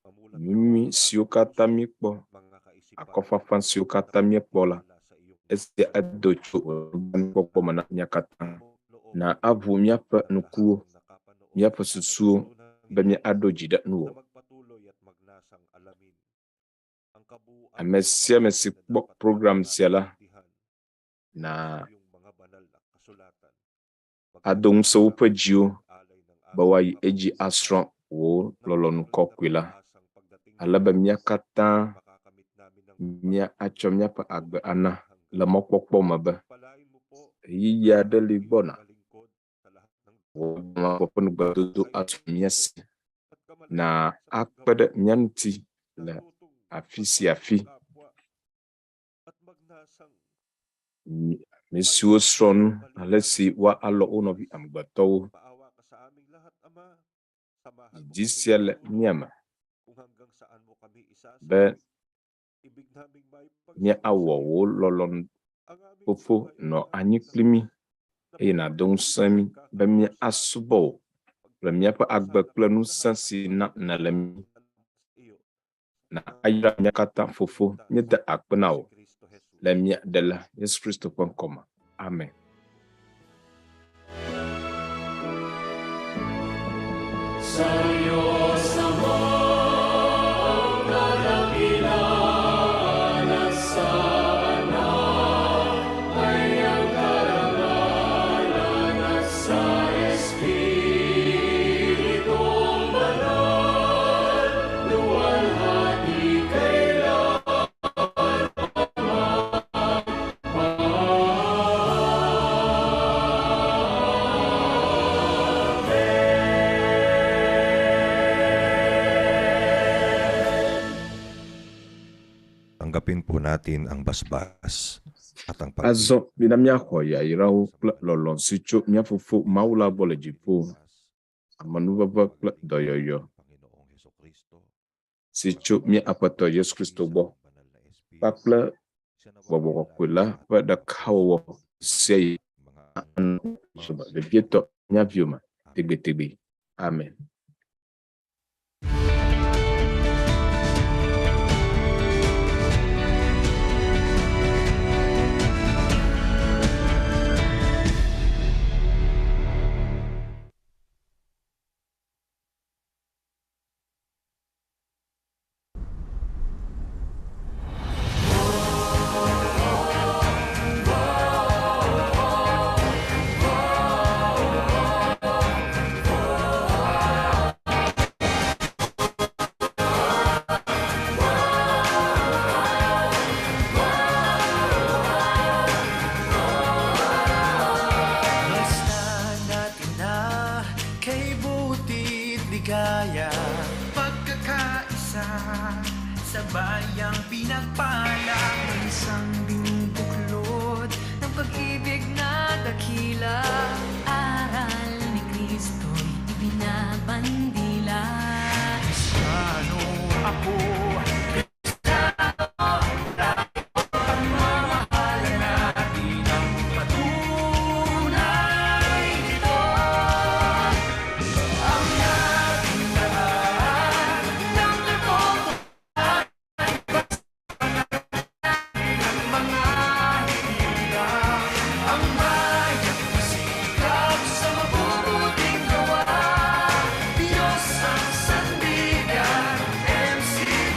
S1: mamulat
S2: nyuinyui
S1: nawa ang
S2: siwo
S1: aming
S2: katã
S1: puso
S2: míekpɔ,
S1: mga kaisipan
S2: akɔfafa siwo katã míekpɔ la
S1: wala sa iyong
S2: esia edo tso wò nublanuikpɔkpɔ me na mía katã.
S1: loob
S2: Na aʋu míaƒe
S1: ng lahat
S2: ŋkuwo,
S1: ng nakapanood
S2: míaƒe
S1: at
S2: susuwo
S1: natutunang
S2: be
S1: ito
S2: míaɖo dzi ɖe nuwò.
S1: na magpatuloy at magnasang alamin ang kabuuan
S2: Ame
S1: ng mga
S2: sia ame
S1: bagay
S2: si
S1: na
S2: kpɔ
S1: dapat
S2: program
S1: naming
S2: sia la
S1: maintindihan
S2: na
S1: sa iyong mga banal na kasulatan
S2: ado ŋusẽ woƒe dziwo
S1: alay ng
S2: be
S1: aming
S2: woayi
S1: mga
S2: edzi
S1: kabutihan
S2: asrɔ̃ wò
S1: na
S2: lɔlɔ̃nu
S1: patuloy na
S2: kɔkɔe la
S1: pag-asang pagdating
S2: ale
S1: ng
S2: be mía
S1: oras
S2: katã
S1: makakamit namin ang
S2: míatsɔ míaƒe agbe ana
S1: hanggan.
S2: le mɔkpɔkpɔ me be
S1: Pagpalain mo po
S2: ɣeyiɣi aɖe li
S1: ang iyong
S2: gbɔna
S1: mga lingkod sa lahat ng
S2: wò mavɔ ƒe nugbedodo
S1: sa iyong
S2: asu mía
S1: puso
S2: si
S1: at
S2: na
S1: kamalayan sa
S2: akpe ɖe
S1: paggawa
S2: mía ŋuti le
S1: natutong
S2: afi sia
S1: magmahal
S2: afi.
S1: sa kapwa at magnasang
S2: Ame siwo srɔ̃ nu ale si woalɔ̃ wo nɔvi amegbetɔwo.
S1: maawa ka sa aming lahat, Ama. Samahan mo
S2: Didi
S1: kaming
S2: sia le
S1: tumulo
S2: mía me
S1: kung hanggang saan mo kami
S2: be
S1: isasama. Ibig naming
S2: míawɔ
S1: maipagsiwalay sa
S2: wò
S1: iyo
S2: lɔlɔ̃nu
S1: ang aming
S2: fofo
S1: buhay at
S2: nɔ
S1: ang
S2: anyi
S1: aming
S2: kpli mí
S1: lakas na
S2: eye nàdo
S1: patuloy na
S2: ŋusẽ mí be
S1: pagkakaroon sa amin.
S2: míasubɔ wò le
S1: Pagtibay
S2: míaƒe
S1: mo
S2: agbe
S1: sana
S2: kple
S1: ang
S2: ŋusẽ
S1: lahat ng
S2: si nam nèle mí.
S1: sa iyo
S2: Na
S1: na
S2: ayra mía katã fofo
S1: ligtas
S2: míede akpe na
S1: na
S2: wò
S1: si Kristo Jesus.
S2: le mía Ɖela Yesu Kristo ƒe ŋkɔme. Amen.
S16: Sa Diyos Ama, ang kadakilaan at sa Anak ay ang karangalan at sa Espiritong Banal, luwalhati kailanman.
S15: Tanggapin po natin ang basbas at ang
S2: Azɔ mina míaxɔ yayrawo kple lɔlɔ̃ si tso mía fofo Mawu la gbɔ le dziƒo, amenuveve kple dɔyɔyɔ
S15: Panginoong Heso Kristo
S2: si tso mía Aƒetɔ Yesu Kristo gbɔ kpakple Gbɔgbɔ Kɔkɔe la ƒe ɖekawɔwɔ sia yi anɔ vevietɔ mía viwo me tegbetegbe. Amen.
S16: Oh
S3: ligaya. Pagkakaisa sa bayang pinagpala.
S17: Isang binubuklod ng pag-ibig na dakila. Aral ni Kristo'y ibinabandila.
S3: Kristiyano ako, Kristiyano tayo. Pagmamahalan natin ang patunay nito. Ang ating daan ng katotohanan, ang mga hinirang, ang bayang masikap sa mabubuting gawa. Diyos ang sandigan, MCGI.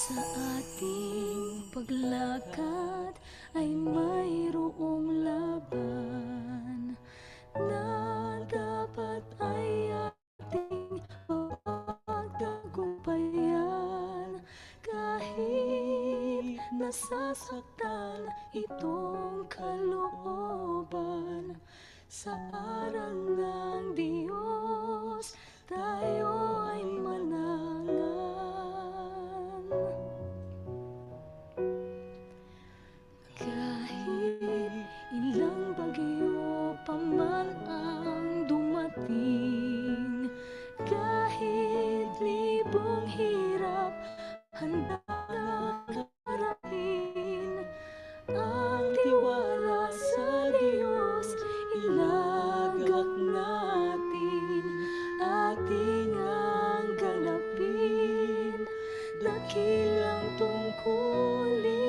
S17: Sa ating paglakad ay mayroong laban na dapat ay ating pagtagumpayan, kahit nasasaktan itong kalooban. Sa aral ng Diyos tayo ay manangan. Kahit ilang bagyo pa man ang dumating, kahit libong hirap handa na harapin, ang tiwala sa Diyos ilagak natin, ating ang ganapin, dakilang tungkulin.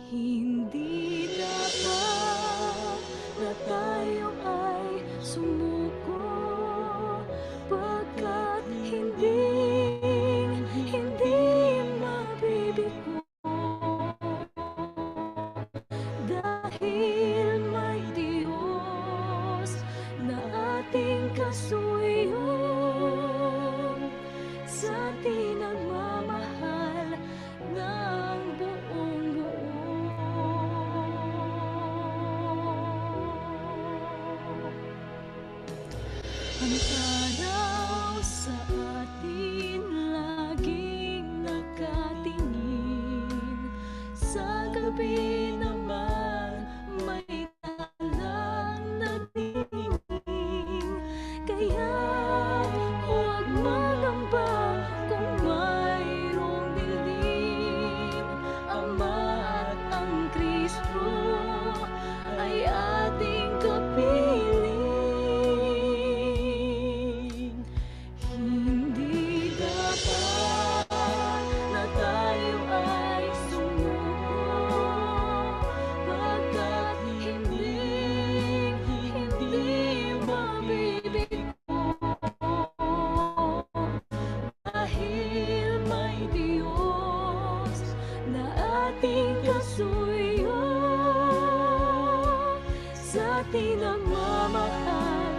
S17: Hindi dapat na tayo ay sumuko, pagkat hindi mabibigo. Dahil may Diyos na ating kasuyo, sa atin nagmamahal ng buong buo. Ang araw sa atin laging nakatingin, sa gabi naman may talang nagtingin. Kaya huwag mangamba kung mayroong dilim, Ama at ang Kristo ay ating kapiling. Hindi dapat na tayo ay sumuko, pagkat hindi mabibigo. Dahil may Diyos na ating kasuyo, sa atin nagmamahal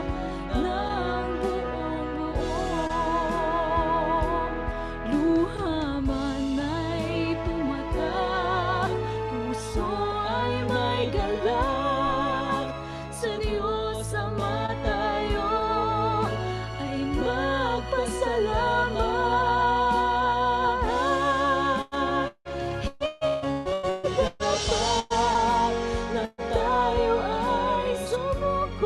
S17: ng buong buo. Luha man ay pumatak, puso ay may galak, sa Diyos Ama tayo ay magpasalamat. Dapat na tayo ay sumuko,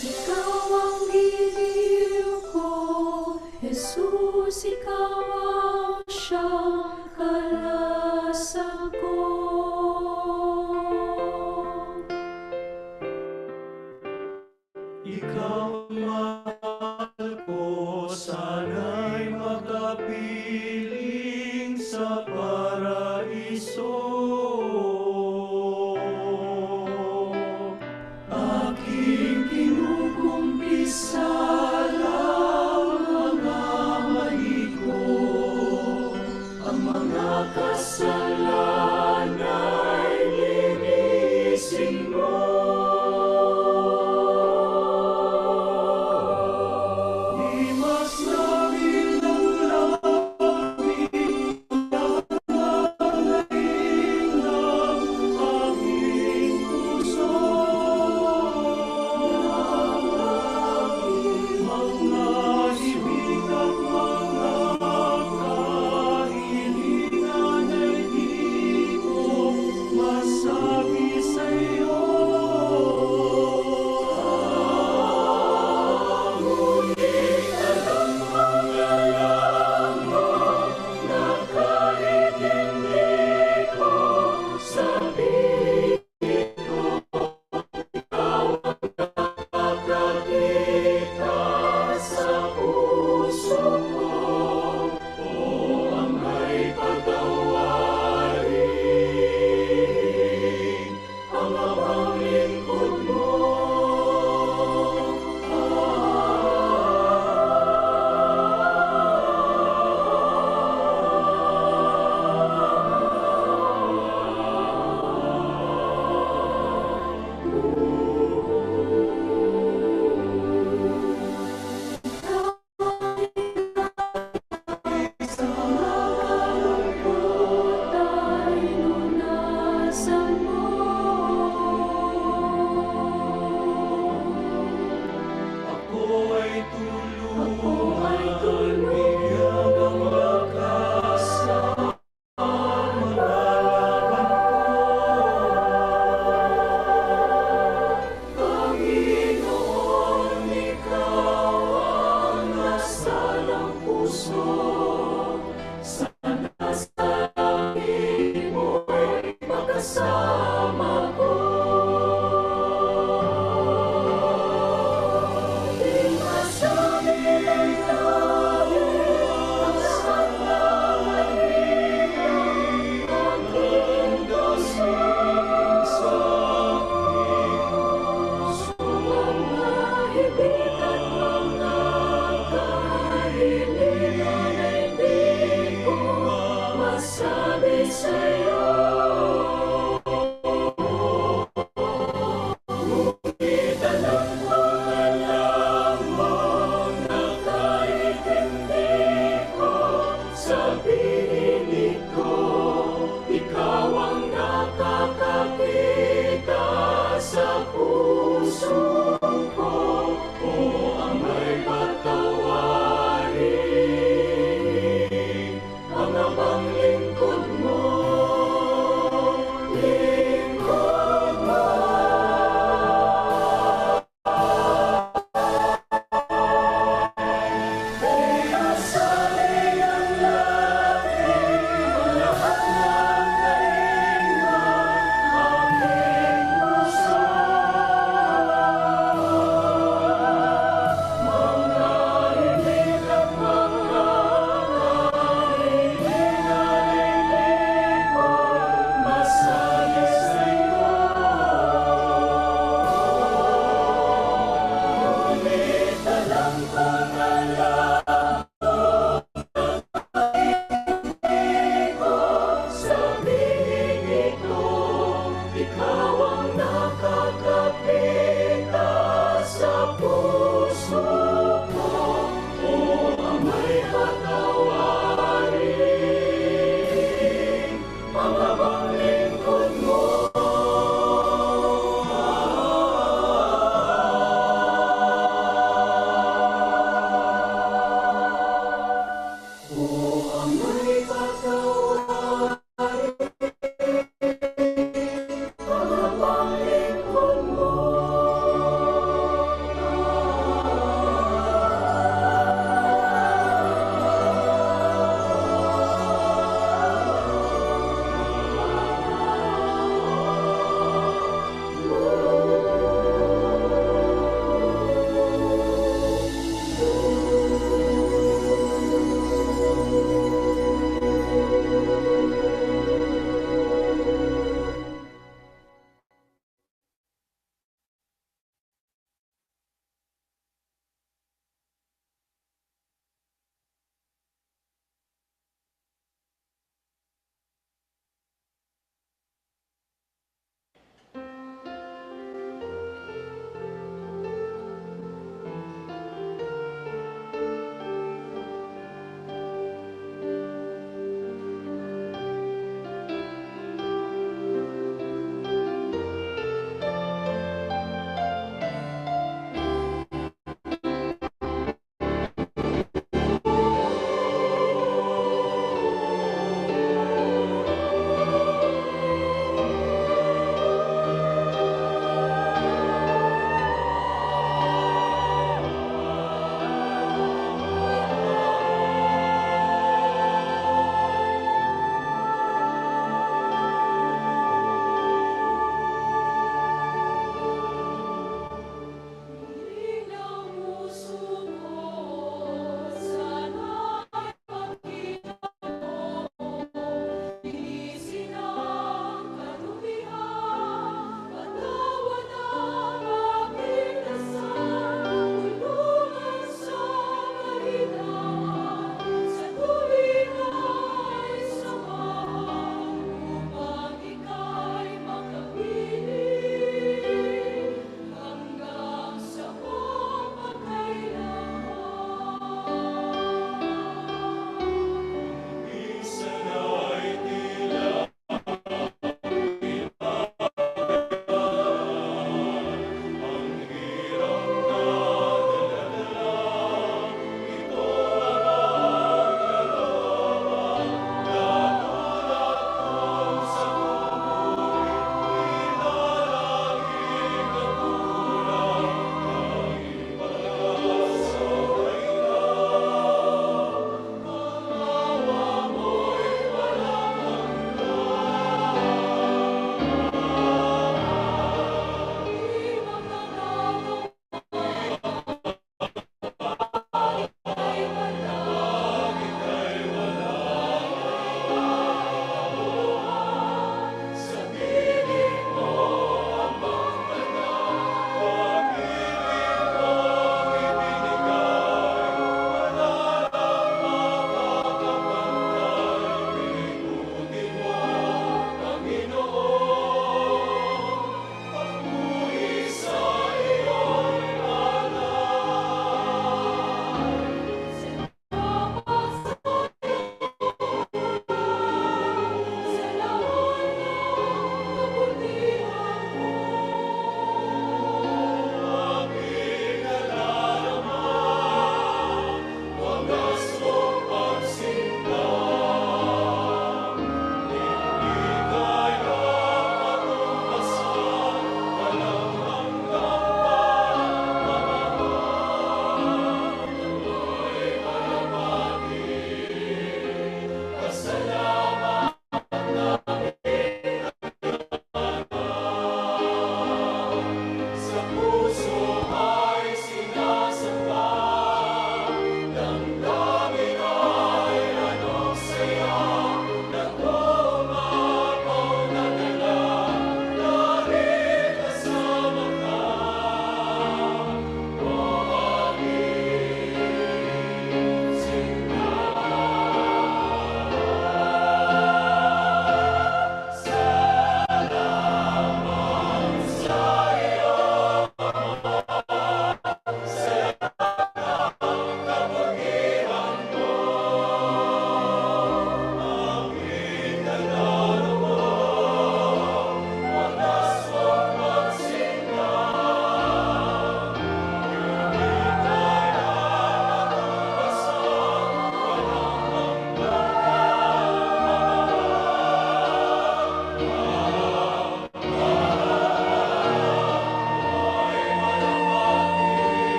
S17: Ikaw ang giliw ko, Jesus, ikaw ang siyang kalasag ko.
S16: Ikaw ang mahal ko, sana'y makapiling sa paraiso. Aking kinukumpisal ang mga mali ko, ang mga kasalanan ay linisin mo. Imas namin ang langit, lahat ng aking puso. Mga ibig at mga kahilingan ay di ko masabi sa'yo. Ngunit alam kong alam mo na kahit hindi ko sabihin ko, ikaw ang nakakakita sa puso ko. O ama'y patawarin ang abang lingkod mo. Sa mga kalungkot ay lunasan mo. Ako ay tulungan, bigyan ng lakas sa mga laban ko.
S17: Panginoon, Ikaw ang nasa ng puso. Sana sa langit mo'y makasama ko. Di masabi ng langit ang sanang mahirap aking dasal
S16: Sa aking puso.
S17: Mga hibig at mga kahilingan ay di ko masabi sa'yo. Ngunit alam kong alam mo na kahit hindi ko sabihin ito, ikaw ang nakakakita sa puso ko. O ama'y patawarin ang abang lingkod mo, lingkod mo. Pinasabi ng langit ang lahat ng daigdig aking puso.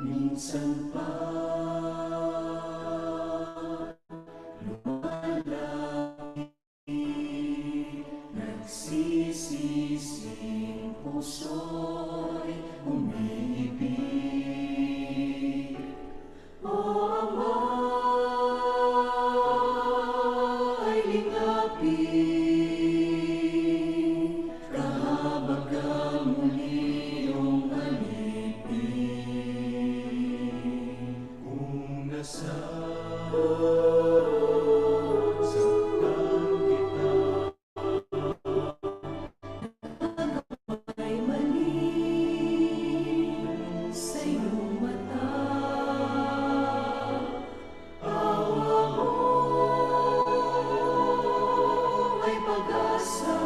S16: Minsan pa lumalapit, nagsisising puso'y umiibig. O Ama, ay lingapin, kahabagan muli iyong alipin. Kung nasaktan kita, ay mali sa iyong mata. Awa mo ay pag-asa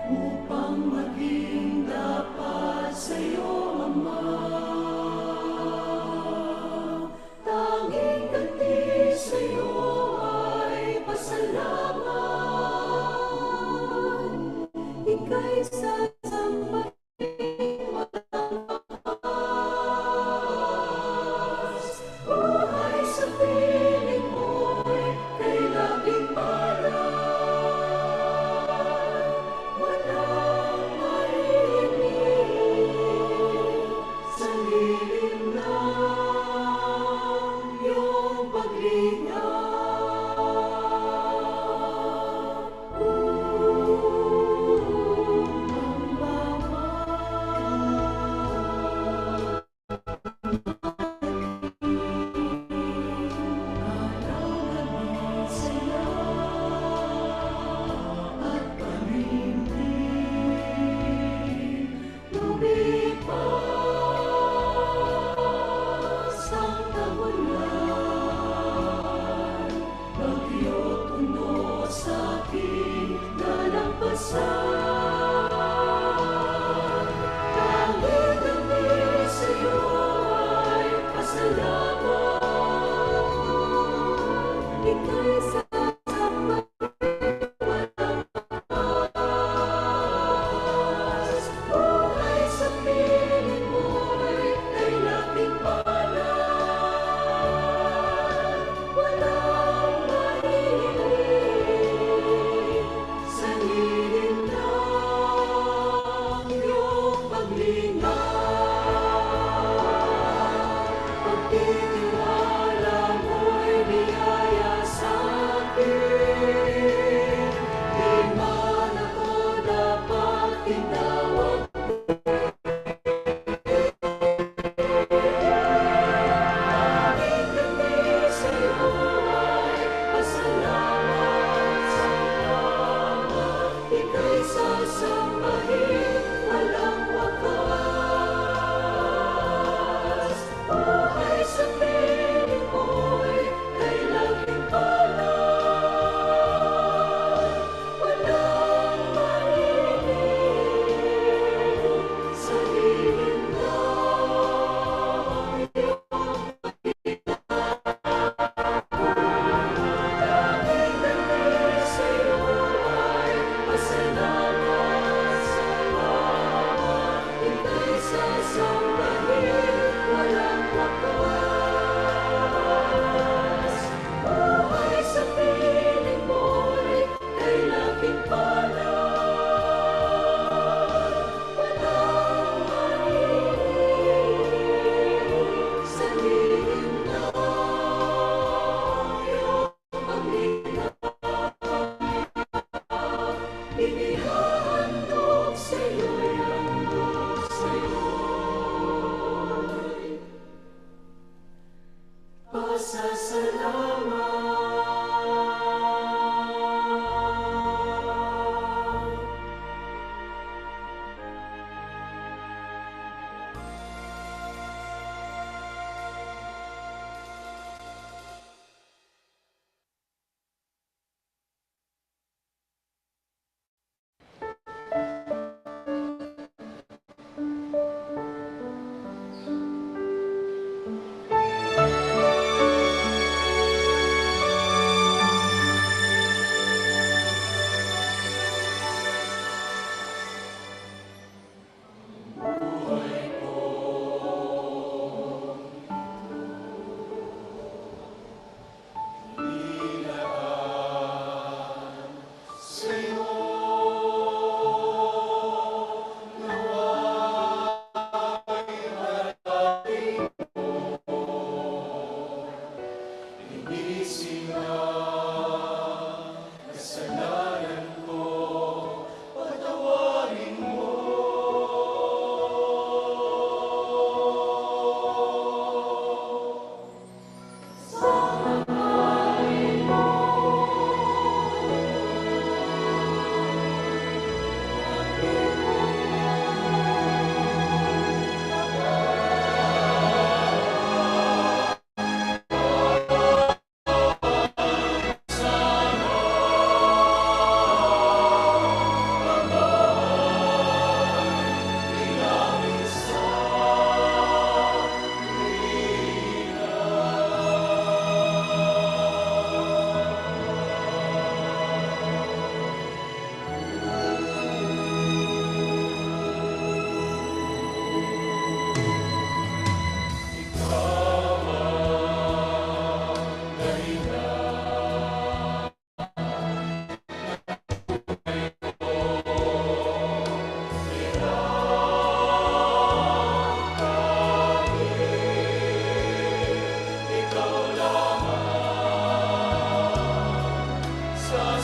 S16: upang maging dapat sa iyo, Ama. Tanging ganti sa iyo ay pasalamat. Ika'y sasambahin walang wakas. Buhay sa piling mo'y kay labing palad. Walang marinig sa lilim ng iyong paglinga. Upang bawat araw-gabi saya at panindig. Lumipas ang tagulan, bagyo tuno sa aking nalampasan. Tanging ganti sa'yo ay pasalamat. Ika'y sasambahin walang wakas. Buhay sa piling mo'y kay labing palad. Walang mahihiling sa lilim ng iyong paglinga. Pagtitiwala mo'y biyaya sa akin.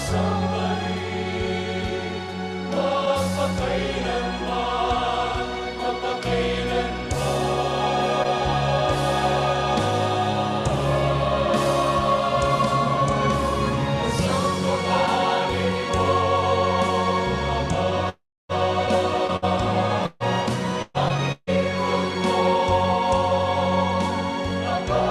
S17: Sambahin, magpakailanman, magpakailanman. Sambahin mo, Ama, ang lingkod mo, Ama.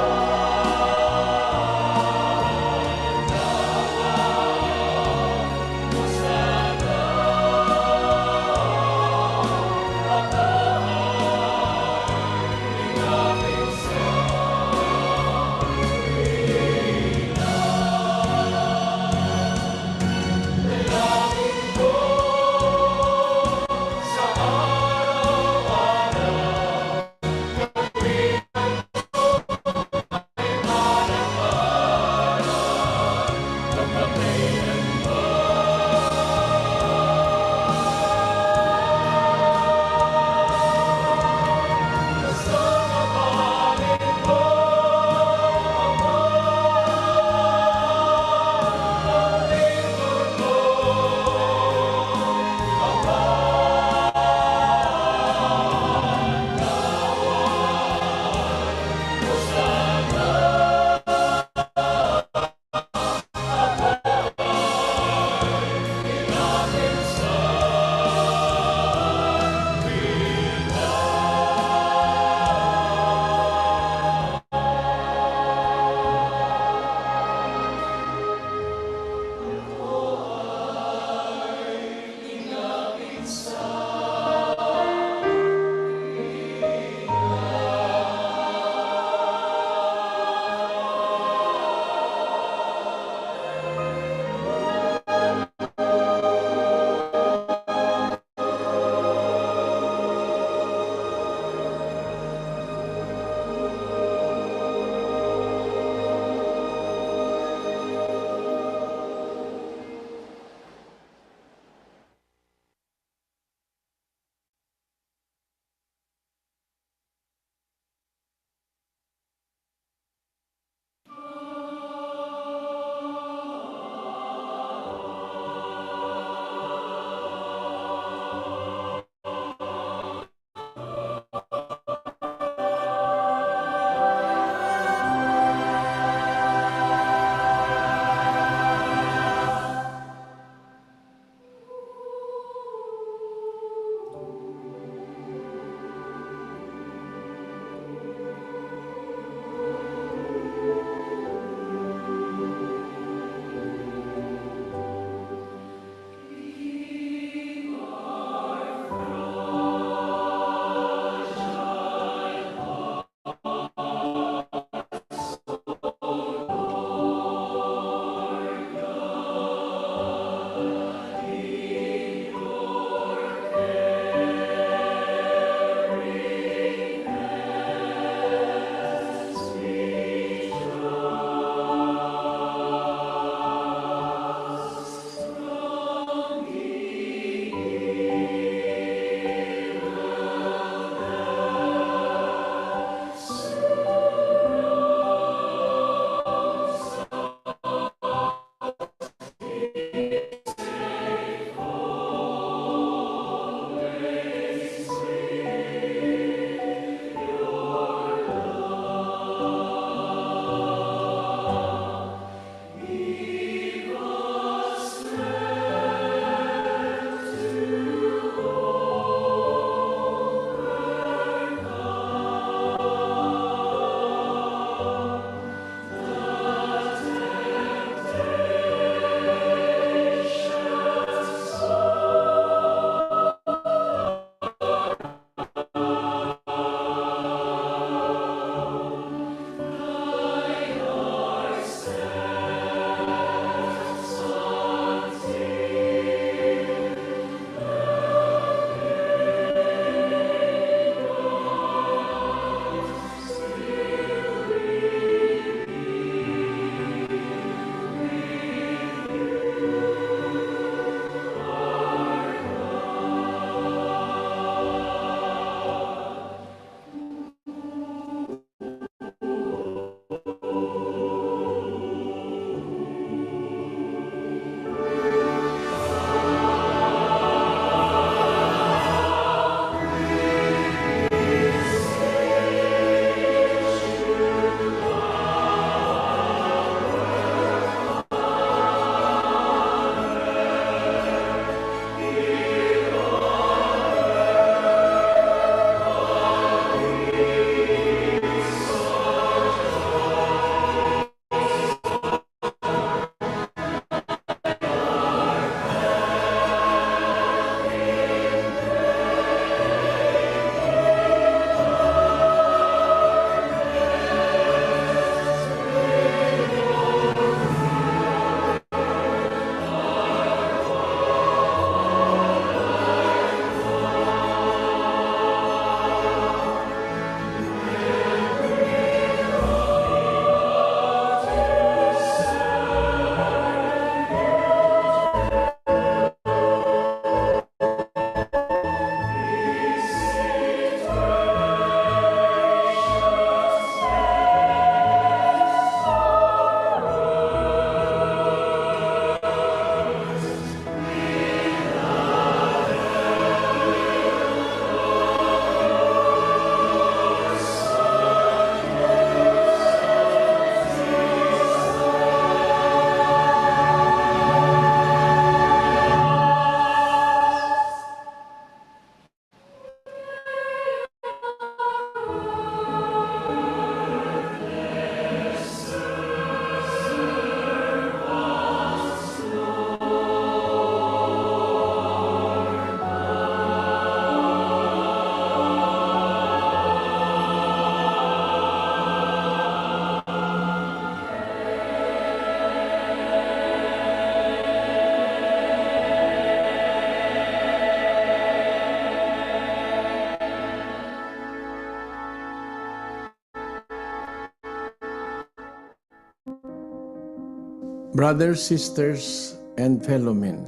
S18: Brothers, sisters, and fellow men,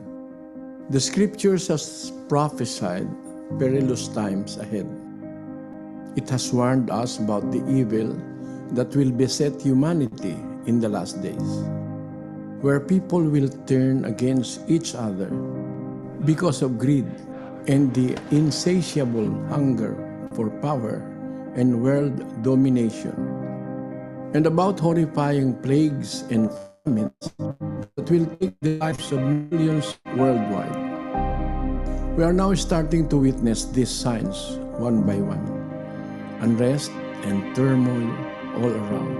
S18: the scriptures has prophesied perilous times ahead. It has warned us about the evil that will beset humanity in the last days, where people will turn against each other because of greed and the insatiable hunger for power and world domination, and about horrifying plagues and famines that will take the lives of millions worldwide. We are now starting to witness these signs one by one, unrest and turmoil all around.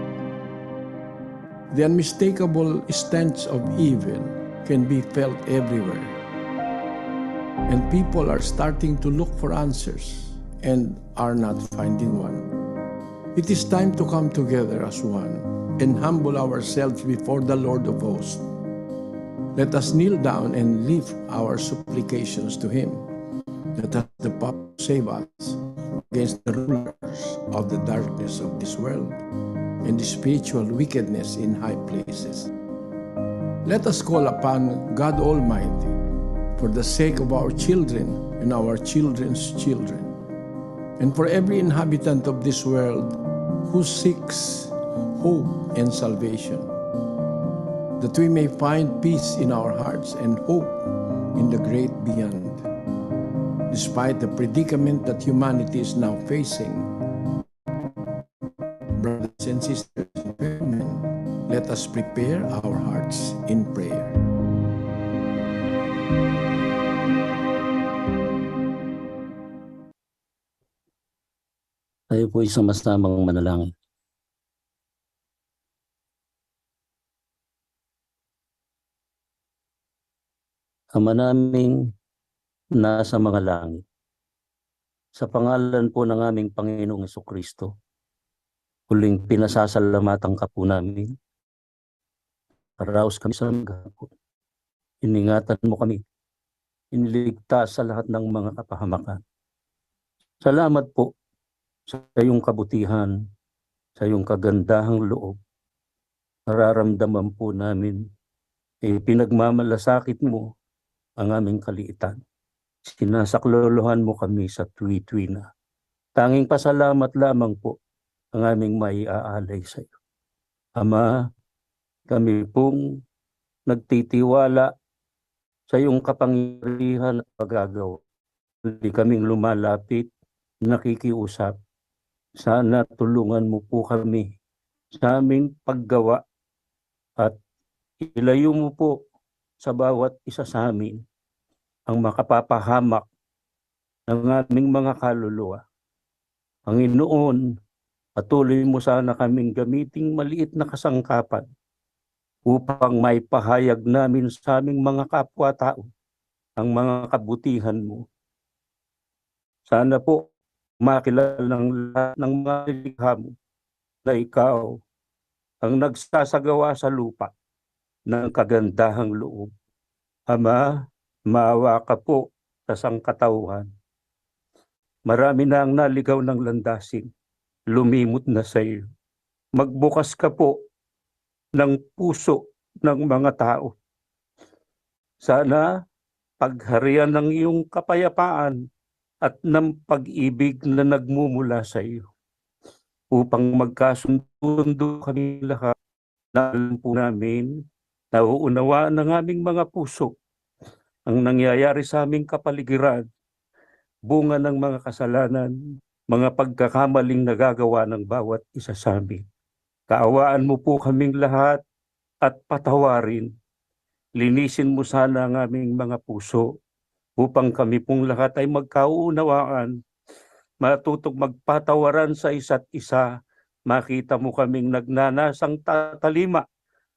S18: The unmistakable stench of evil can be felt everywhere, and people are starting to look for answers and are not finding one. It is time to come together as one and humble ourselves before the Lord of hosts. Let us kneel down and lift our supplications to Him, that has the power to save us against the rulers of the darkness of this world and the spiritual wickedness in high places. Let us call upon God Almighty for the sake of our children and our children's children, and for every inhabitant of this world who seeks hope and salvation, that we may find peace in our hearts and hope in the great beyond. Despite the predicament that humanity is now facing, brothers and sisters, men, let us prepare our hearts in prayer.
S19: Tayo po isang masamang manalangin. Ama naming nasa mga langit, sa pangalan po ng aming Panginoong Hesukristo, huling pinasasalamatan ka po namin. Karaos kami sa maghapon. Iningatan mo kami. Iniligtas sa lahat ng mga kapahamakan. Salamat po sa iyong kabutihan, sa iyong kagandahang loob. Nararamdaman po namin, pinagmamalasakit mo ang aming kaliitan. Sinasaklolohan mo kami sa tuwi-tuwi na. Tanging pasalamat lamang po ang aming maiaalay sa iyo. Ama, kami pong nagtitiwala sa iyong kapangyarihan at pagagawa. Hindi kaming lumalapit, nakikiusap. Sana tulungan mo po kami sa aming paggawa at ilayo mo po sa bawat isa sa amin ang makapapahamak ng aming mga kaluluwa. Panginoon, patuloy mo sana kaming gamiting maliit na kasangkapan upang maipahayag namin sa aming mga kapwa-tao ang mga kabutihan mo. Sana po makilala ng lahat ng mga nilikha mo na ikaw ang nagsasagawa sa lupa ng kagandahang loob. Ama, maawa ka po sa sangkatauhan. Marami na ang naligaw ng landasin, lumimot na sa iyo. Magbukas ka po ng puso ng mga tao. Sana pagharian ng iyong kapayapaan at ng pag-ibig na nagmumula sa iyo, upang magkasundo kami lahat na alam po namin, nauunawaan ng aming mga puso ang nangyayari sa aming kapaligiran, bunga ng mga kasalanan, mga pagkakamaling nagagawa ng bawat isa sa amin. Kaawaan mo po kaming lahat at patawarin. Linisin mo sana ang aming mga puso upang kami pong lahat ay magkaunawaan, matutong magpatawaran sa isa't isa. Makita mo kaming nagnanasang tatalima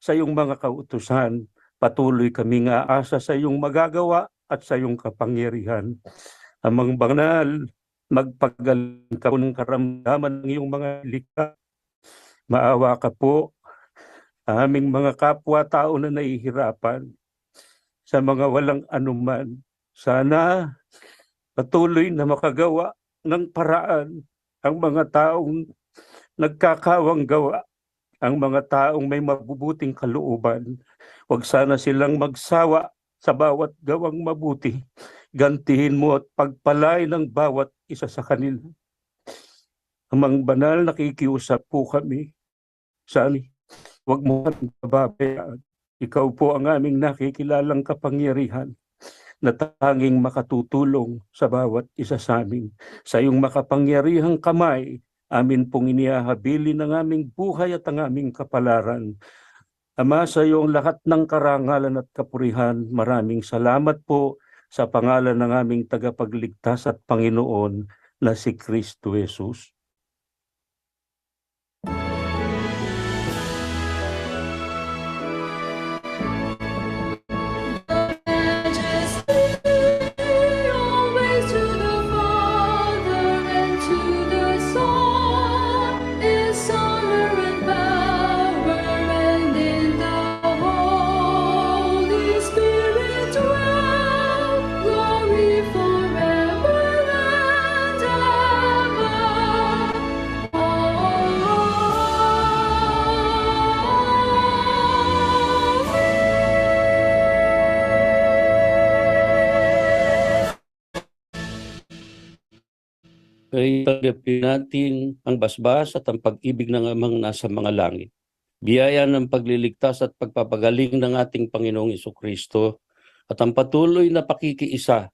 S19: sa iyong mga kautusan. Patuloy kaming aasa sa iyong magagawa at sa iyong kapangyarihan. Amang Banal, magpagaling ka po ng karamdaman ng iyong mga likha. Maawa ka po sa aming mga kapwa-tao na nahihirapan, sa mga walang anuman. Sana patuloy na makagawa ng paraan ang mga taong nagkakawang gawa ang mga taong may mabubuting kalooban. Huwag sana silang magsawa sa bawat gawang mabuti. Gantihin mo at pagpalay ng bawat isa sa kanila. Amang banal, nakikiusap po kami. Sana huwag mo kaming pababayaan. Ikaw po ang aming nakikilalang kapangyarihan na tanging makatutulong sa bawat isa sa amin. Sa iyong makapangyarihang kamay, amin pong inihahabilin ang aming buhay at ang aming kapalaran. Ama, sa iyo ang lahat ng karangalan at kapurihan. Maraming salamat po sa pangalan ng aming tagapagligtas at Panginoon na si Kristo Jesus.
S16: Majesty always to the Father and to the Son is honor and power, and in the Holy Spirit dwell glory forever and ever.
S19: Kaya tanggapin natin ang basbas at ang pag-ibig ng Amang nasa mga langit. Biyaya ng pagliligtas at pagpapagaling ng ating Panginoong Kristo at ang patuloy na pakikiisa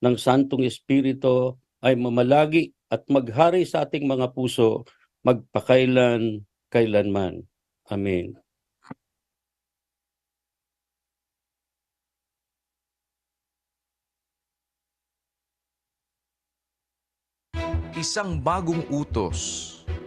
S19: ng Santong Espiritu ay mamalagi at maghari sa ating mga puso magpakailan kailanman. Amen.
S4: Isang bagong utos